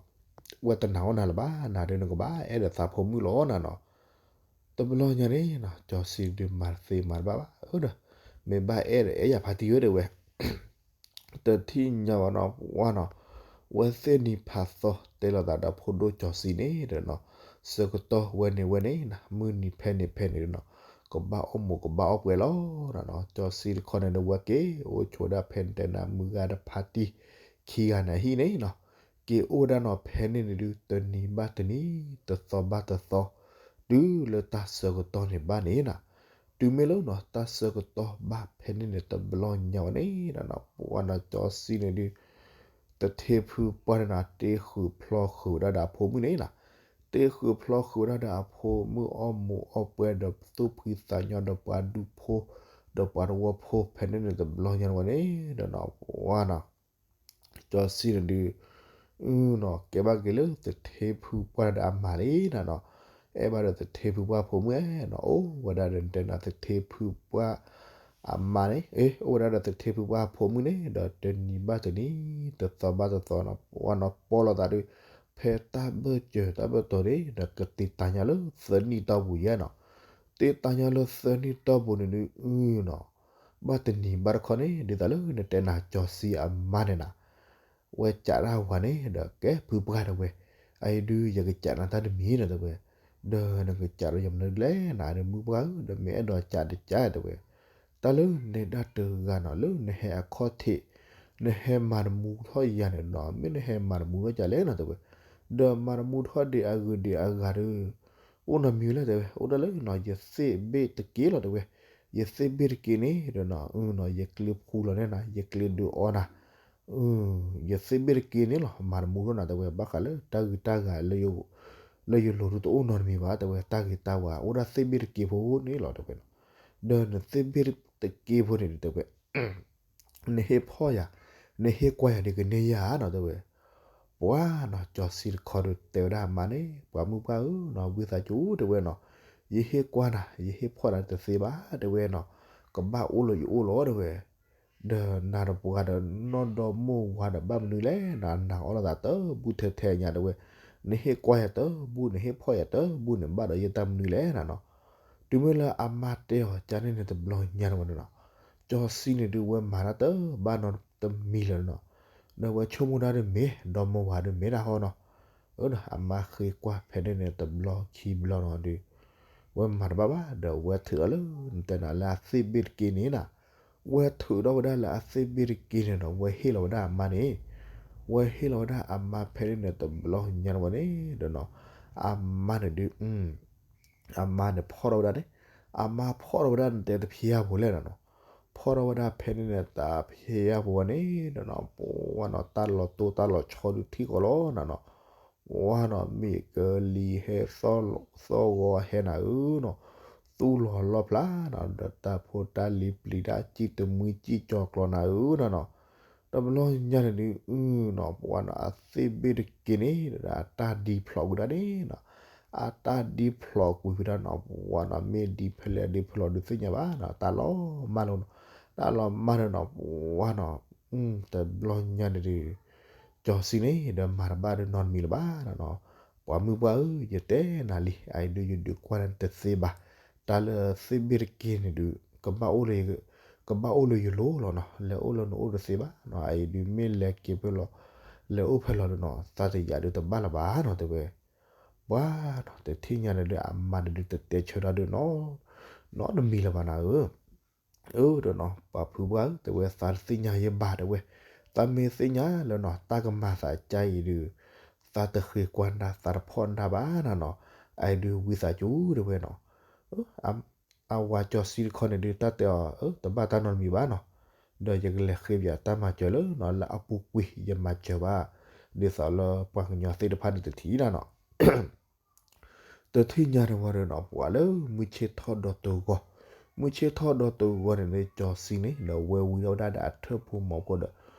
ဝဲတနာ်အီၣ်နၤလၢၤဘၣ်, နၤဒုးနကဘၣ်အဲၣ်ဒီးသးဖိမုၣ်လီၤနၤနီၤ, တဘျီညါန့ၣ်နီၤ ကၠီၤစံဒုးမၤတသ့မၤတဘၣ်ဘၣ်, အၢ မ့ၢ်ဘၣ်အဲၣ်ဒီးအဲၣ်ယၤဖါတံၢ်ဧၢတဲဝဲ တထံၣ်ညါဘၣ်နီၤ ပှၤနီၤ, ဝဲသ့ၣ်နံၤဖးသီတဲလိာ်သးဒီးဖိဒိၣ်ကၠီၤစံန့ၣ်ဒီးနီၤ, ဆၢကတီၢ်ဝဲန့ၣ်ဝဲန့ၣ်နီၤ မုၢ်နံၤဖဲန့ၣ်ဖဲန့ၣ်နီၤ, ကဘၣ်အီၣ်မူးကဘၣ်အီၣ်ပှဲၤလီၤနီၤ, ကၠီၤစံတခီန့ၣ်ဒီး ဝဲက့ၤအိၣ်ဆိးဒၣ်ဖဲန့ၣ်တဲနၤ မုၢ်ဂၤဒီးဖါတံၢ်ခံဂၤန့ၣ်အဟံၣ်န့ၣ်နီၤ, က့ၤအိၣ်ဝဲဒၣ်နီၤ ဖဲန့ၣ်န့ၣ်ဒုး တနံၤဘၣ်တနံၤ တသီဘၣ်တသီ တုၤလၢတၢ်ဆၢကတီၢ်န့ၣ်ဘၣ်န့ၣ်နီၤ, တုၤမ့ၢ်လၢနီၤ တၢ်ဆၢကတီၢ်ဘၣ်ဖဲန့ၣ်န့ၣ် တဘျီညါဝဲန့ၣ်နီၤ ပှၤနီၤ ကၠီၤစံန့ၣ်ဒုး သထ့ဖုပှၢ်န့ၣ်နီၤ တ့ဃုာ်ဖျီဃုာ်ဝဲဒၣ်ဒီးအဖိမုၣ်န့ၣ်နီၤ, တ့ဃုာ်ဖျီဃုာ်ဝဲဒၣ်ဒီးအဖိမုၣ်အီၣ်မူးအီၣ်ပှဲၤဒီးသူၣ်ဖှံသးညီဒီးပှၤဒူဖိ ဒီးပှၤတဝီဖိ ဖဲန့ၣ်န့ၣ်တဘျီညါဝဲန့ၣ်ဒီးနီၤ ပှၤနီၤ ကၠီၤစံန့ၣ်ဒုး အၢနီၤ ကဲဘၣ်က့ၤလၢသထ့ဖုပှၢ်ဒီးအမါလံနီၤနီၤ, အဲၣ်ဘၣ်ဒီးသထ့ဖုပှၢ်ဖိမုၣ်ဧဲနီၤ, အိၣ်ဝဲဒၣ်ဒီးတဲနၤသထ့ဖုပှၢ် အမါန့ၣ် အ့ အိၣ်ဝဲဒၣ်ဒီးသထ့ဖုပှၢ်ဖိမုၣ်န့ၣ် ဒီးတနံၤဘၣ်တနံၤ တသီဘၣ်တသီနီၤ ပှၤနီၤ ပီၢ်လိာ်သးဒီး ဖဲတၢ်ဘၢၣ်စၢၤတၢ်ဘၢၣ်တီၤန့ၣ် ဒီးကသံၣ်သါညီလၢသၢနံၣ်တီၢ်ပူၤယဲနီၤ, သံၣ်သါညီလၢသၢနံၣ်တီၢ်ပူၤန့ၣ်ဒုး အၢနီၤ ဘၣ်တနံၤဘၣ်တခီန့ၣ် ဒ်သိးလၢနတဲနၤကၠီၤစံအမါန့ၣ်နီၤ ဝဲကးဒၣ်ဝၤန့ၣ် ဒီးကဲဖုပှၢ်တဲဝဲ, အအံၤဒုးယကစးနၤတၢ်တမံၤနီၤတဲဝဲ, ဒီးနကစးဒီးယၤမနုၤလဲၣ်နၤ နမုၢ်ပှၢ်ဧၢ ဒီးမ့ၢ်အဲၣ်ဒိးကးတကးတဲဝဲ, တၢ်လၢနဲဒၣ်တဂၤနီၤ လၢနဟဲအခီၣ်ထံး နဟဲမၤတမူထီၣ်ယၤန့ၣ်နီၤ မ့ၢ်နဟဲမၤတမူထီၣ်ယၤလဲၣ်နီၤတဲဝဲ, ဒီးမၤတမူထီၣ်ဒံးအဂ့ၤဒံးအဂၤဒီး အိၣ်နီတမံၤလၢတဲဝဲ အိၣ်ဒၣ်လၢနီၤ ယသ့ၣ်ဘ့ၣ်တက့ၢ်လီၤတဲဝဲ, ယသ့ၣ်ဘ့ၣ်တက့ၢ်န့ၣ်ဒီးနီၤ အၢနီၤ ယကျ့ဖှူလီၤန့ၣ်နၤ ယကျ့ဒုးအီနၤ ယသ့ၣ်ဘ့ၣ်တက့ၢ်န့ၣ်လီၤ မၤတမူထီၣ်နၤတဲဝဲ ဘၣ်ဃးလၢတၢ်ဂ့ၤတၢ်ဂၤ လၢယလိၤဒုးတအိၣ်နီတမံၤဘၣ်တဲဝဲ တၢ်ဂ့ၤတၢ်ဝါ အိၣ်ဒၣ်သ့ၣ်ဘ့ၣ်တက့ၢ်ဖိန့ၣ်လီၤတဲဝဲနီၤ, ဒီးနသ့ၣ်ဘ့ၣ်တက့ၢ်ဖိန့ၣ်တဲဝဲ နဟ့ၣ်ဖီၣ်ယၤ, နဟ့ၣ်ကွၢ်ယၤဒ်ကန့ၢ်ယၤနီၤတဲဝဲ, ပှၤနီၤ ကၠီၤစံတခီဒီးတဲဝဲဒၣ်အမါန့ၣ် ပှၤမုၢ်ပှၢ်ဧၢနီၤ ဝံသးစူၤတဲဝဲနီၤ, ယဟ့ၣ်ကွၢ်နၤ ယဟ့ၣ်ဖီၣ်နၤတသ့ဘၣ်တဲဝဲနီၤ, ကဘၣ်အိၣ်လၢယအိၣ်လီၤတဲဝဲ ဒီးနၤဒီးပှၤဒီးနီၢ်ဒီမါဝၤဒီးဘၣ်မနုၤလဲၣ် နနာ်အီၣ်လိာ်သးတဘူၣ်ထဲထဲညါတဲဝဲ, နဟ့ၣ်ကွၢ်ယၤတဘူၣ် နဟ့ၣ်ဖီၣ်ယၤတဘူၣ်န့ၣ် ဘၣ်ဒီးယတၢ်မနုၤလဲၣ်နၤနီၤ, တုၤမ့ၢ်လၢအမါတဲအီၤကန့ၣ်န့ၣ်တဘျီညါတဝဲန့ၣ်နီၤ, ကၠီၤစံန့ၣ်ဒုးဝဲမၤတၢ်တဘၣ်နီတမံၤလၢၤနီၤ, ဒီးဝဲဆိကမိၣ်ဒၣ်ဒ်မ့ၢ် ဒီမါဝၤဒ်မ့ၢ်တၢ်ဟီနီၤ, အၢ အမါဃ့ကွၢ်ဖဲန့ၣ်န့ၣ်တဘျီခံဘျီနီၤဒီး ဝဲမၤတဘၣ်ဘၣ် ဒီးဝဲထုးထီၣ်လၢ နတဲနၤလၢအသ့ၣ်ဘ့ၣ်တက့ၢ်န့ၣ်နီၤ, ဝဲထုးထီၣ်ဝဲဒၣ်လၢအသ့ၣ်ဘ့ၣ်တက့ၢ်န့ၣ်ဒီး ဝဲဟ့ၣ်လီၤဝဲဒၣ်အမါန့ၣ်, ဝဲဟ့ၣ်လီၤဝဲဒၣ်အမါဖဲန့ၣ်န့ၣ် တဘျီညါန့ၣ်ဝဲန့ၣ်ဒီးနီၤ, အမါန့ၣ်ဒုး အမါန့ၣ်ဖီၣ်ထီၣ်ဝဲဒၣ်န့ၣ်, အမါဖီၣ်ထီၣ်ဝဲဒၣ်နတဲတဖျါပူၤလဲၣ်နီၤနီၤ, ဖီၣ်ထီၣ်ဝဲဒၣ်ဖဲန့ၣ်န့ၣ် တဖျါပူၤဝဲန့ၣ်ဒီးနီၤ, ပှၤနီၤ တၢ်လီၤတိၢ်တၢ်လီၤဆီဒုးထံၣ်ကီးလီၤနီၤနီၤ, ပှၤနီၤ မ့ၢ်ကလံၤဟဲ သီၣ်ဂီၤဟဲနၤဧၢနီၤ, သူၣ်လီၤလီၣ်ဖျါနီၤ, ဒီးတၢ်ဖိတၢ်လံၤပျံၤတၢ်စံၣ်တမှံစံၣ်ကၠီၤကျီၤနၤဧၢနီၤနီၤ, တဘျီညါန့ၣ်ဒုး နီၤ ပှၤနီၤ အသ့ၣ်ဘ့ၣ်တက့ၢ်န့ၣ်ဒီး အတၢ်ဒံဖျိးကွံာ်ဒၣ်န့ၣ်နီၤ, အတၢ်ဒံဖျိးကွံာ်ဝဲဒၣ်နီၤ, ပှၤနီၤ မ့ၢ်ဒံဖဲလဲၣ်ဒံဖဲလဲၣ်ဒုးသ့ၣ်ညါဘၣ်နီၤ, တၢ်လီၤမၢ်လီၤနီၤ, တၢ်လီၤမၢ်လီၤနီၤ, ပှၤနီၤ တဘျီညါန့ၣ်ဒုး ကၠီၤစံန့ၣ်ဒီးမၤတဘၣ်ဒုးနီတမံၤလၢၤဘၣ်နီၤနီၤ, ပှၤမုၢ်ပှၢ်ဧၢ ယတဲနၤလံ အအံၤဒုးယဒုးကွၢ်န့ၣ်တသ့ဘၣ်, တၢ်လၢသ့ၣ်ဘ့ၣ်တက့ၢ်န့ၣ်ဒုး ကဘၣ်အိၣ်လၢ ကဘၣ်အိၣ်လၢယလိၤလီၤနီၤ, လဲၤအိၣ်လၢနအိၣ်တသ့ဘၣ်နီၤ, အအံၤဒုးမ့ၢ်လဲၤက့ၤဖဲလီၤ လဲၤအိၣ်ဖဲလီၤဒုးနီၤ သးတယာ်ဒုးတဘၣ်လၢၤဘၣ်နီၤ တဲဝဲ, ပှၤနီၤ တထံၣ်ညါန့ၣ်ဒုး အမါန့ၣ်ဒုးတတဲဆၢဒၣ်ဒုးနီၤ နီတမံၤလၢၤဘၣ်နၤဧၢ အၢ ဒီးနီၤ ပှၤဖုပှၢ်ဧၢ တဲဝဲ သးတသ့ၣ်ညါယဲဘၣ်တဲဝဲ, သးမ့ၢ်သ့ၣ်ညါလၢနီၤ တၢ်ကမၤသးကါအံၤဒုး သးတဃ့ကွၢ်နၤ သးတဖီၣ်နၤဘၣ်နၤနီၤ, အအံၤဒုးဝံသးစူၤတဲဝဲနီၤ, အဝၤကၠီၤစံတခီန့ၣ်ဒုး တၢ်တဲအီၤ အၢ တဘၣ်တၢ်နီတမံၤဘၣ်နီၤ, ဒီးယကလဲၤဃ့ဘၣ်တၢ်မၤစၢၤလၢနီၤ လၢအပူၤကွံာ် ယမၤစၢၤဘၣ် ဒ်သိးလၢပှၤကညီသ့ၣ်တဖၣ်န့ၣ်တထံၣ်နၤနီၤ တထံၣ်ညါန့ၣ်ဝဲဒီးနီၤ ပှၤလၢမုၢ်ဆ့ၣ်ထီၣ်ဒီးတဂီၤ, မုၢ်ဆ့ၣ်ထီၣ်ဒီးတဂီၤန့ၣ် ကၠီၤစံန့ၣ် ဒီးဝဲဝံထီၣ်ဝဲဒၣ်ဒီးအထၢၣ်ဖိမီၤဖိဒီး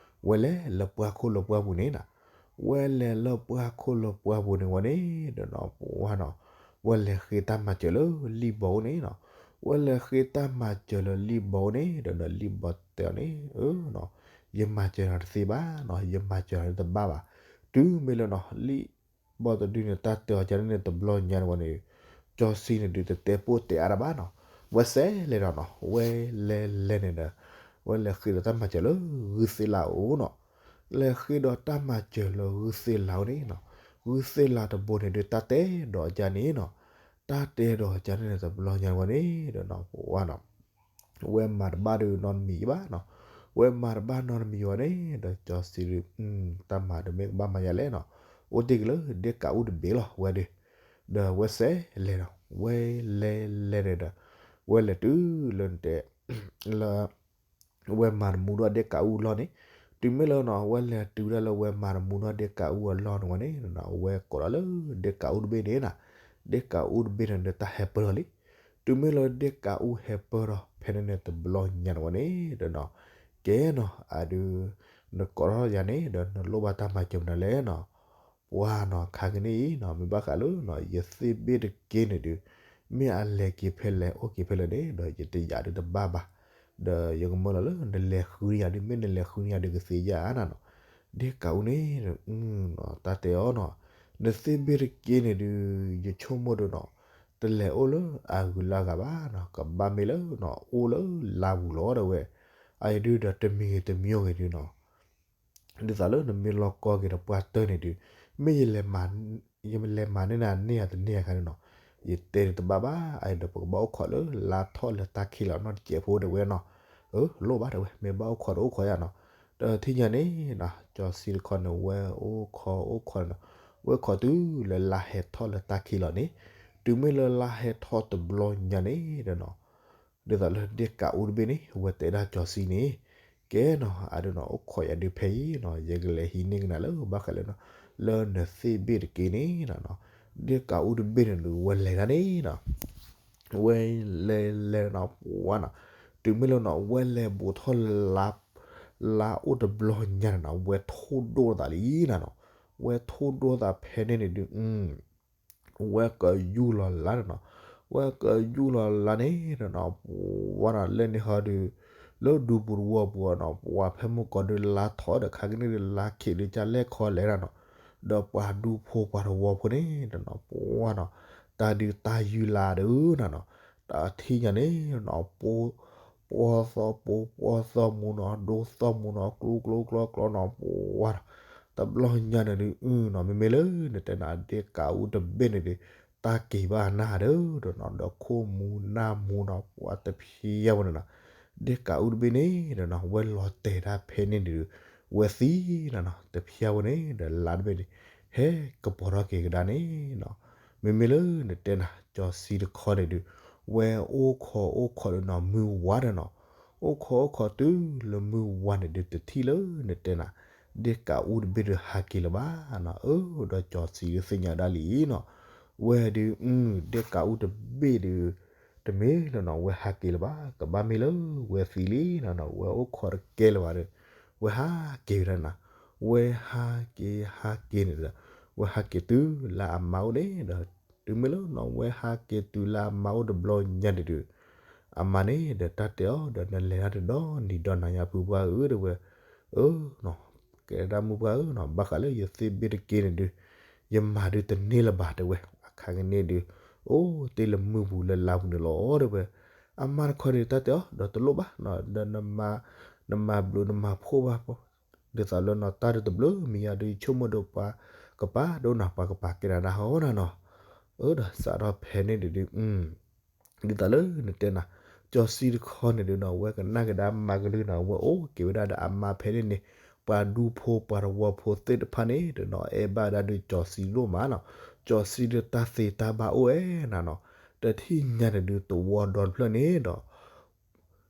ဝဲလဲၤလၢပှၢ်ခိၣ်လၢပှၢ်ပူၤန့ၣ်နီၤ, ဝဲလဲၤလၢပှၢ်ခိၣ်လၢပှၢ်ပူၤန့ၣ်ဝဲန့ၣ်ဒီးနီၤ ပှၤနီၤ ဝဲလဲၤဃ့တၢ်မၤစၢၤလၢလံၣ်ဘီအိၣ်န့ၣ်နီၤ, ဝဲလဲၤဃ့တၢ်မၤစၢၤလၢလံၣ်ဘီအိၣ်န့ၣ်ဒီး လံၣ်ဘီတဲအီၤန့ၣ် အၢ ယမၤစၢၤနၤတသ့ဘၣ်နီၤ, ယမၤစၢၤနၤတဘၣ်ဘၣ်, တုၤမ့ၢ်လၢနီၤ လံၣ် ဘီတဒုန့ၣ် တၢ်တဲအီၤကန့ၣ်န့ၣ် တဘျီညါန့ၣ်ဝဲန့ၣ် ကၠီၤစံန့ၣ်ဒုးတတဲပိၢ်တဲအါတၢ်ဘၣ်နီၤ, ဝဲစဲးလဲၤဒီးနီၤ ဝဲလဲၤလဲၤန့ၣ်ဒီး ဝဲလဲၤဃ့ဒီးတၢ်မၤစၢၤလၢဂုၢ်သ့ၣ်လးအိၣ်နီၤ, လဲၤဃ့ဒီးတၢ်မၤစၢၤလၢဂုၢ်သ့ၣ်လးအိၣ်န့ၣ်နီၤ, ဂုၢ်သ့ၣ်လးတဘိန့ၣ်ဒုး တၢ်တဲဒီးကန့ၣ်နီၤ, တၢ်တဲဒီးကန့ၣ်န့ၣ် တဘျီညါဝဲန့ၣ်ဒီးနီၤ ပှၤနီၤ ဝဲမၤတဘၣ်ဒုးနီတမံၤဘၣ်နီၤ, ဝဲမၤတဘၣ်နီတမံၤဝဲန့ၣ် ဒီးကၠီၤစံဒုး တၢ်မၤတမ့ၢ်ကဘၣ်မၤယၤလဲၣ်နီၤ, အိၣ်တ့ၢ်က့ၤလၢဒဲကးအူတဘ့ၣ်လီၤ ဝဲဒုး, ဒီးဝဲစဲးလဲၤဒီး ဝဲလဲၤလဲၤန့ၣ်ဒီး ဝဲလဲၤတုၤလၢနတဲ လၢ ဝဲမၤတမူဒီးဒဲကးအူအလီၢ်န့ၣ်, တုၤမ့ၢ်လၢနီၤ ဝဲလဲၤတုၤဒၣ်လၢဝဲမၤတမူဒီးဒဲကးအူအလီၢ်န့ၣ်ဝဲန့ၣ် အဝဲကိးဒီးလၢဒဲကးအူတဘ့ၣ်န့ၣ်နီၤ, ဒဲကးအူတဘ့ၣ်န့ၣ် တၢ်ဟဲပၢၢ်ထီၣ်လံ, တုၤမ့ၢ်လၢဒဲကးအူဟဲပၢၢ်ထီၣ်ဖဲန့ၣ်န့ၣ် တဘျီညါန့ၣ်ဝဲန့ၣ်ဒီးနီၤ, ကဲနီၤ အဒုး နကိးထီၣ်ယၤန့ၣ်ဒီး နလိၣ်ဘၣ်တၢ်မၤစၢၤမနုၤလဲၣ်နီၤ, ပှၤနီၤ ခါကန့ၣ်အံၤနီၤ မ့ၢ်ဘၣ်ဃးလၢနီၤ ယသ့ၣ်ဘ့ၣ်တက့ၢ်န့ၣ်ဒုး မ့ၢ်အလဲၤက့ၤဖဲလဲၣ်အိၣ်က့ၤဖဲလဲၣ်န့ၣ် ဒီးယတယာ်ဒုးတဘၣ်ဘၣ်, ဒီးယကမၢလီၤလၢနလဲၤဃုန့ၢ်ယၤဒုး မ့ၢ်နလဲၤဃုန့ၢ်ယၤဒုးကသ့ယၤနၤနီၤ, ဒဲကးအူန့ၣ် တၢ်တဲအီၤနီၤ, နသ့ၣ်ဘ့ၣ်တက့ၢ်န့ၣ်ဒုး ယဆိကမိၣ်ဒုးနီၤ, တလဲၤအိၣ်လၢအဂုၤလၢအဂၤဘၣ်နီၤ, ကဘၣ်မ့ၢ်လၢနီၤ အိၣ်လၢလါပူၤလီၤ တဲဝဲ, အအံၤဒုးဒီးတမံၤဂ့ၤတမံၤဂ့ၤဒုးနီၤ ဒ်သိးလၢနမ့ၢ်လီၤကီက့ၤဒီးပှၢ်တၢၢ်န့ၣ်ဒုး, မ့ၢ်ယလဲၤမၤ ယလဲၤမၤန့ၢ်နၤန့ၢ်ယၤတန့ၢ်အခါန့ၣ်နီၤ, ယတဲဒုးတဘၣ်ဘၣ်, အအံၤဒီးပကဘၣ်အိၣ်ခိးလၢလါထီၣ်လၢတၢ်ခံးလီၤနီတစဲးဖိတဲဝဲနီၤ, အၢလိၣ်ဘၣ်တဲဝဲ မ့ၢ်ဘၣ်အိၣ်ခိးဒီးအိၣ်ခိးယၤနီၤ, ဒီးထံၣ်ညါန့ၣ်နီၤ ကၠီၤစံတခီန့ၣ် ဝဲအိၣ်ခိးအိၣ်ခိးန့ၣ်နီၤ, ဝဲခိးတုၤလၢလါဟဲထီၣ်လၢတၢ်ခံးလီၤန့ၣ်, တုၤမ့ၢ်လၢလါဟဲထီၣ်တဘျီညါန့ၣ်ဒီးနီၤ ဒ်သိးလၢဒဲကးအူတဘ့ၣ်န့ၣ် ဝဲတဲဒၣ်ကၠီၤစံန့ၣ်, ကဲနီၤ အဒုးနီၤ အိၣ်ခိးယၤဒုးဖဲအံၤနီၤ ယကလဲၤဟံးန့ၢ်ကနၤလၢဘၣ်ဃးလၢနီၤ, လၢနသ့ၣ်ဘ့ၣ်တက့ၢ်န့ၣ်နီၤ, ဒဲကးအူတဘ့ၣ်န့ၣ်ဒုး ဝဲလဲၤဒၣ်န့ၣ်နီၤ, ဝဲလဲၤလဲၤနီၤ ပှၤနီၤ, တုၤမ့ၢ်လၢနီၤ ဝဲလဲၤဘူးထီၣ်လၢ လါအိၣ်တဘျီညါန့ၣ်နီၤ ဝဲထိၣ်ဒိၣ်သးလံနၤနီၤ, ဝဲထိၣ်ဒိၣ်သးဖဲန့ၣ်န့ၣ်ဒုး ဝဲကယူၢ်လီၤလါန့ၣ်နီၤ, ဝဲကယူၢ်လီၤလါန့ၣ်ဒီးနီၤ ပှၤနီၤ လၢန့ၣ်ဟီဒုး လၢဒူပူၤတဝီပူၤနီၤ ပှၤဖဲမုၢ်ကီၢ်ဒုးလါထီၣ်ဒီး ခါကန့ၣ်ဒုးလါခံးဒုး ကလဲၣ်ခီလဲၣ်နၤနီၤ, ဒီးပှၤဒူဖိပှၤတဝီဖိန့ၣ်ဒီးနီၤ ပှၤနီၤ တၢ်ဒုးတၢ်ယူၢ်လါဒုးနၤနီၤ, တၢ်ထံၣ်ညါန့ၣ်နီၤ ပှၤသီၣ်ပှၤ ပှၤသီၣ်မူနီၤ ဒိသီၣ်မူနီၤ ကျူကျိကျီကျီနီၤ ပှၤနီၤ, တဘျီညါန့ၣ်ဒုး အုနီၤ မ့မ့ၢ်လၢနတဲနၤ ဒဲကးအူတဘ့ၣ်န့ၣ်ဒုး တၢ်က့ၤဘၣ်နၢ်ဟးဒီးနီၤ ဒီးခိၣ်မူနၢ်မူနီၤ ပှၤတဖျါဝဲန့ၣ်နီၤ ဒဲးကးအူတဘ့ၣ်န့ၣ်ဒီးနီၤ ဝဲလီၤတဲာ်တၢ်ဖဲန့ၣ်ဒီး ဝဲသံနီၤနီၤ တဖျါဝဲန့ၣ်ဒီးလါတဘ့ၣ်န့ၣ် ဟဲကပီၤထီၣ်က့ၤကဒါန့ၣ်နီၤ မ့မ့ၢ်လၢနတဲနၤ ကၠီၤစံတခီန့ၣ်ဒီး ဝဲအိၣ်ခိးအိၣ်ခိးဒီးနီၤ မုၢ်ဝါဒီးနီၤ အိၣ်ခိးအိၣ်ခိးတုၤလၢမုၢ်ဝါန့ၣ်ဒီး တထံၣ်လၢနတဲနၤ ဒဲးကးအူတဘ့ၣ်ဒီးဟးက့ၤလၢၤဘၣ်နီၤ အၢ ဒီးကၠီၤစံဒုးသ့ၣ်ညါဒၣ်လံနီၤ ဝဲဒုး ဒဲးကးအူတဘ့ၣ်ဒီး တမ့ၢ်လၢနီၤ ဝဲဟးက့ၤလၢၤဘၣ် ကဘၣ်မ့ၢ်လၢဝဲသံလံနီၤနီၤ ဝဲအိၣ်ခိးတကဲလၢၤဘၣ်ဒီး ဝဲဟးက့ၤဝဲဒၣ်နၤ ဝဲဟးက့ၤဟးက့ၤန့ၣ်ဒီး ဝဲဟးက့ၤတုၤလၢအမါအိၣ်န့ၣ်ဒီး တုၤမ့ၢ်လၢနီၤ ဝဲဟးက့ၤတုၤလၢအမါအိၣ်တဘျီညါန့ၣ်ဒီး အမါန့ၣ်ဒီးတၢ်တဲအီၤဒီး နလဲၤတၢ်တဒီနံၤဒီနၤညါဖုပှၢ်ဧၢ တဲဝဲ အၢ ကဲဒၣ်မုၣ်ပှၢ်ဧၢနီၤ ဘၣ်ဃးလၢယသ့ၣ်ဘ့ၣ်တက့န့ၣ်ဒုး ယမၤဒုးတန့ၢ်လၢၤဘၣ် တဲဝဲ အခါကန့ၣ်ဒုး အိၣ်တ့ၢ်လၢမုၢ်ပူၤလၢလါပူၤန့ၣ်လီၤ တဲဝဲ အမါတခီန့ၣ် တၢ်တဲအီၤဒီးတလိၣ်ဘၣ်နီၤ ဒီး နမၤဘျုးနမၤဖှိၣ်ဘၣ် ဒ်သိးလၢနီၤ တၢ်ဒုးတဘျုးမံၤယၤဒုး ယဆိကမိၣ်ဒီးပှၤကပၤဒိၣ်နီၤ ပှၤကပၤကဲနၤဒၣ်ဟီနီၤနီၤ အၢ ဒီးစးထီၣ်ဖဲန့ၣ်ဒုး ဒ်သိးလၢနတဲနၤ ကၠီၤစံတခီန့ၣ်ဒုးနီၤ ဝဲကနၣ်ကဒါမၤကလုၢ်နီၤ ဝဲအိၣ်က့ၤဝဲဒၣ်ဒီးအမါဖဲန့ၣ်န့ၣ် ပှၤဒူဖိပှၤသဝီဖိသ့ၣ်တဖၣ်န့ၣ်ဒီးနီၤ အဲၣ်ဘၣ်ဒၣ်ဒုးကၠီၤစံဒိၣ်မးနီၤ ကၠီၤစံဒုးတၢ်သ့တၢ်ဘၣ်အိၣ်ဝဲနၤနီၤ တထံၣ်ညါန့ၣ်ဒုး သဝီဒီတဖျၢၣ်န့ၣ်ဒီး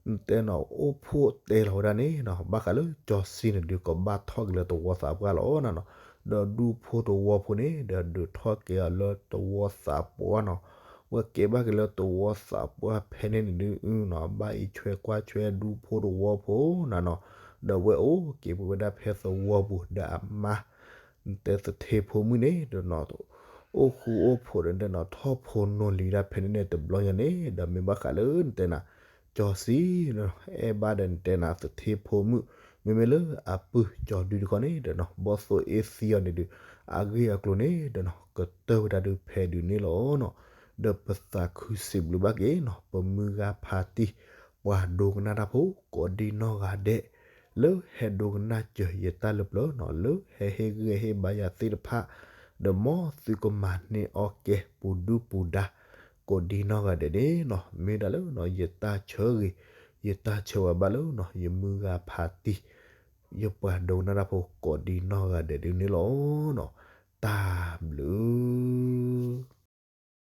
နတဲနီၤ အိၣ်ဖှိၣ်တဲလီၤဝဲဒၣ်န့ၣ်နီၤ ဘၣ်ဃးလၢကၠီၤစံန့ၣ်ဒုး ကဘၣ်ထီၣ်က့ၤလၢသဝီသးပှၢ်လီၤနီၤနီၤ ဒီးဒူဖိသဝီဖိန့ၣ်ဒီး ဒုးထီၣ်က့ၤအီၤလၢသဝီသးပှၢ်နီၤ ဝဲကဲဘၣ်က့ၤလၢသဝီသးပှၢ်ဖဲန့ၣ်န့ၣ်ဒုးနီၤ ဘၣ်အံးဆွဲကွၢ်ဆွဲဒူဖိသဝီဖိနၤနီၤ ဒီးဝဲအိၣ်က့ၤဝဲဒၣ်ဖဲသဝီပူၤဒီးအမါ နတဲသထ့ဖိမုၣ်န့ၣ်ဒီးနီၤ အိၣ်ဃူအိၣ်ဖိးဒီးနတဲနီၤ ထီၣ်ဖိနီၢ်လံၤဒၣ်ဖဲန့ၣ်န့ၣ်တဘျီညါန့ၣ် ဒီးမ့ၢ်ဘၣ်ဃးလၢနတဲနၤ ကၠီၤစံ အဲၣ်ဘၣ်ဒီးနတဲနၤသထ့ဖိမုၣ် မ့မ့ၢ်လၢအပုၢ်ကၠီၤဒုတခီန့ၣ်ဒီးနီၤ ဘီၣ်သိၣ်အ့သံအီၤန့ၣ်ဒုး အဂ့ၢ်အကျိၤန့ၣ်ဒီးနီၤ ကတၢၢ်ဝဲဒၣ်ဒုးဖဲဒုးန့ၣ်လီၤနီၤ ဒီးပသးခုစံးဘျုးဘၣ်က့ၤနီၤ ပမုၢ်ဂၤဖးတံၢ် ပှၤဒိကနၣ်တၢ်ဖိ ကိးဒံနီၢ်ဂၤဒဲး လၢဟဲဒိကနၣ်စၢၤယတၢ်လၢပျၢၤနီၤ လၢဟဲဟ့ၣ်ဂံၢ်ဟ့ၣ်ဘါယၤသ့ၣ်တဖၣ် ဒီးမ်သုကမၤန့ၢ်အီၣ်ကဲပူၤဒုပူၤဒါ ကိးဒံနီၢ်ဂၤဒဲးန့ၣ်နီၤ မ့ၢ်ဒၣ်လၢနီၤ ယတၢ်ဆၢဂ့ၤ ယတၢ်ဆၢဝါဘၣ်လၢနီၤ ယမုၢ်ဂၤဖးတံၢ် ယပှၤဒိကနၣ်တၢ်ဖိ ကိးဒံနီၢ်ဂၤဒဲးဒုးန့ၣ်လီၤနီၤ တၢ်ဘျုး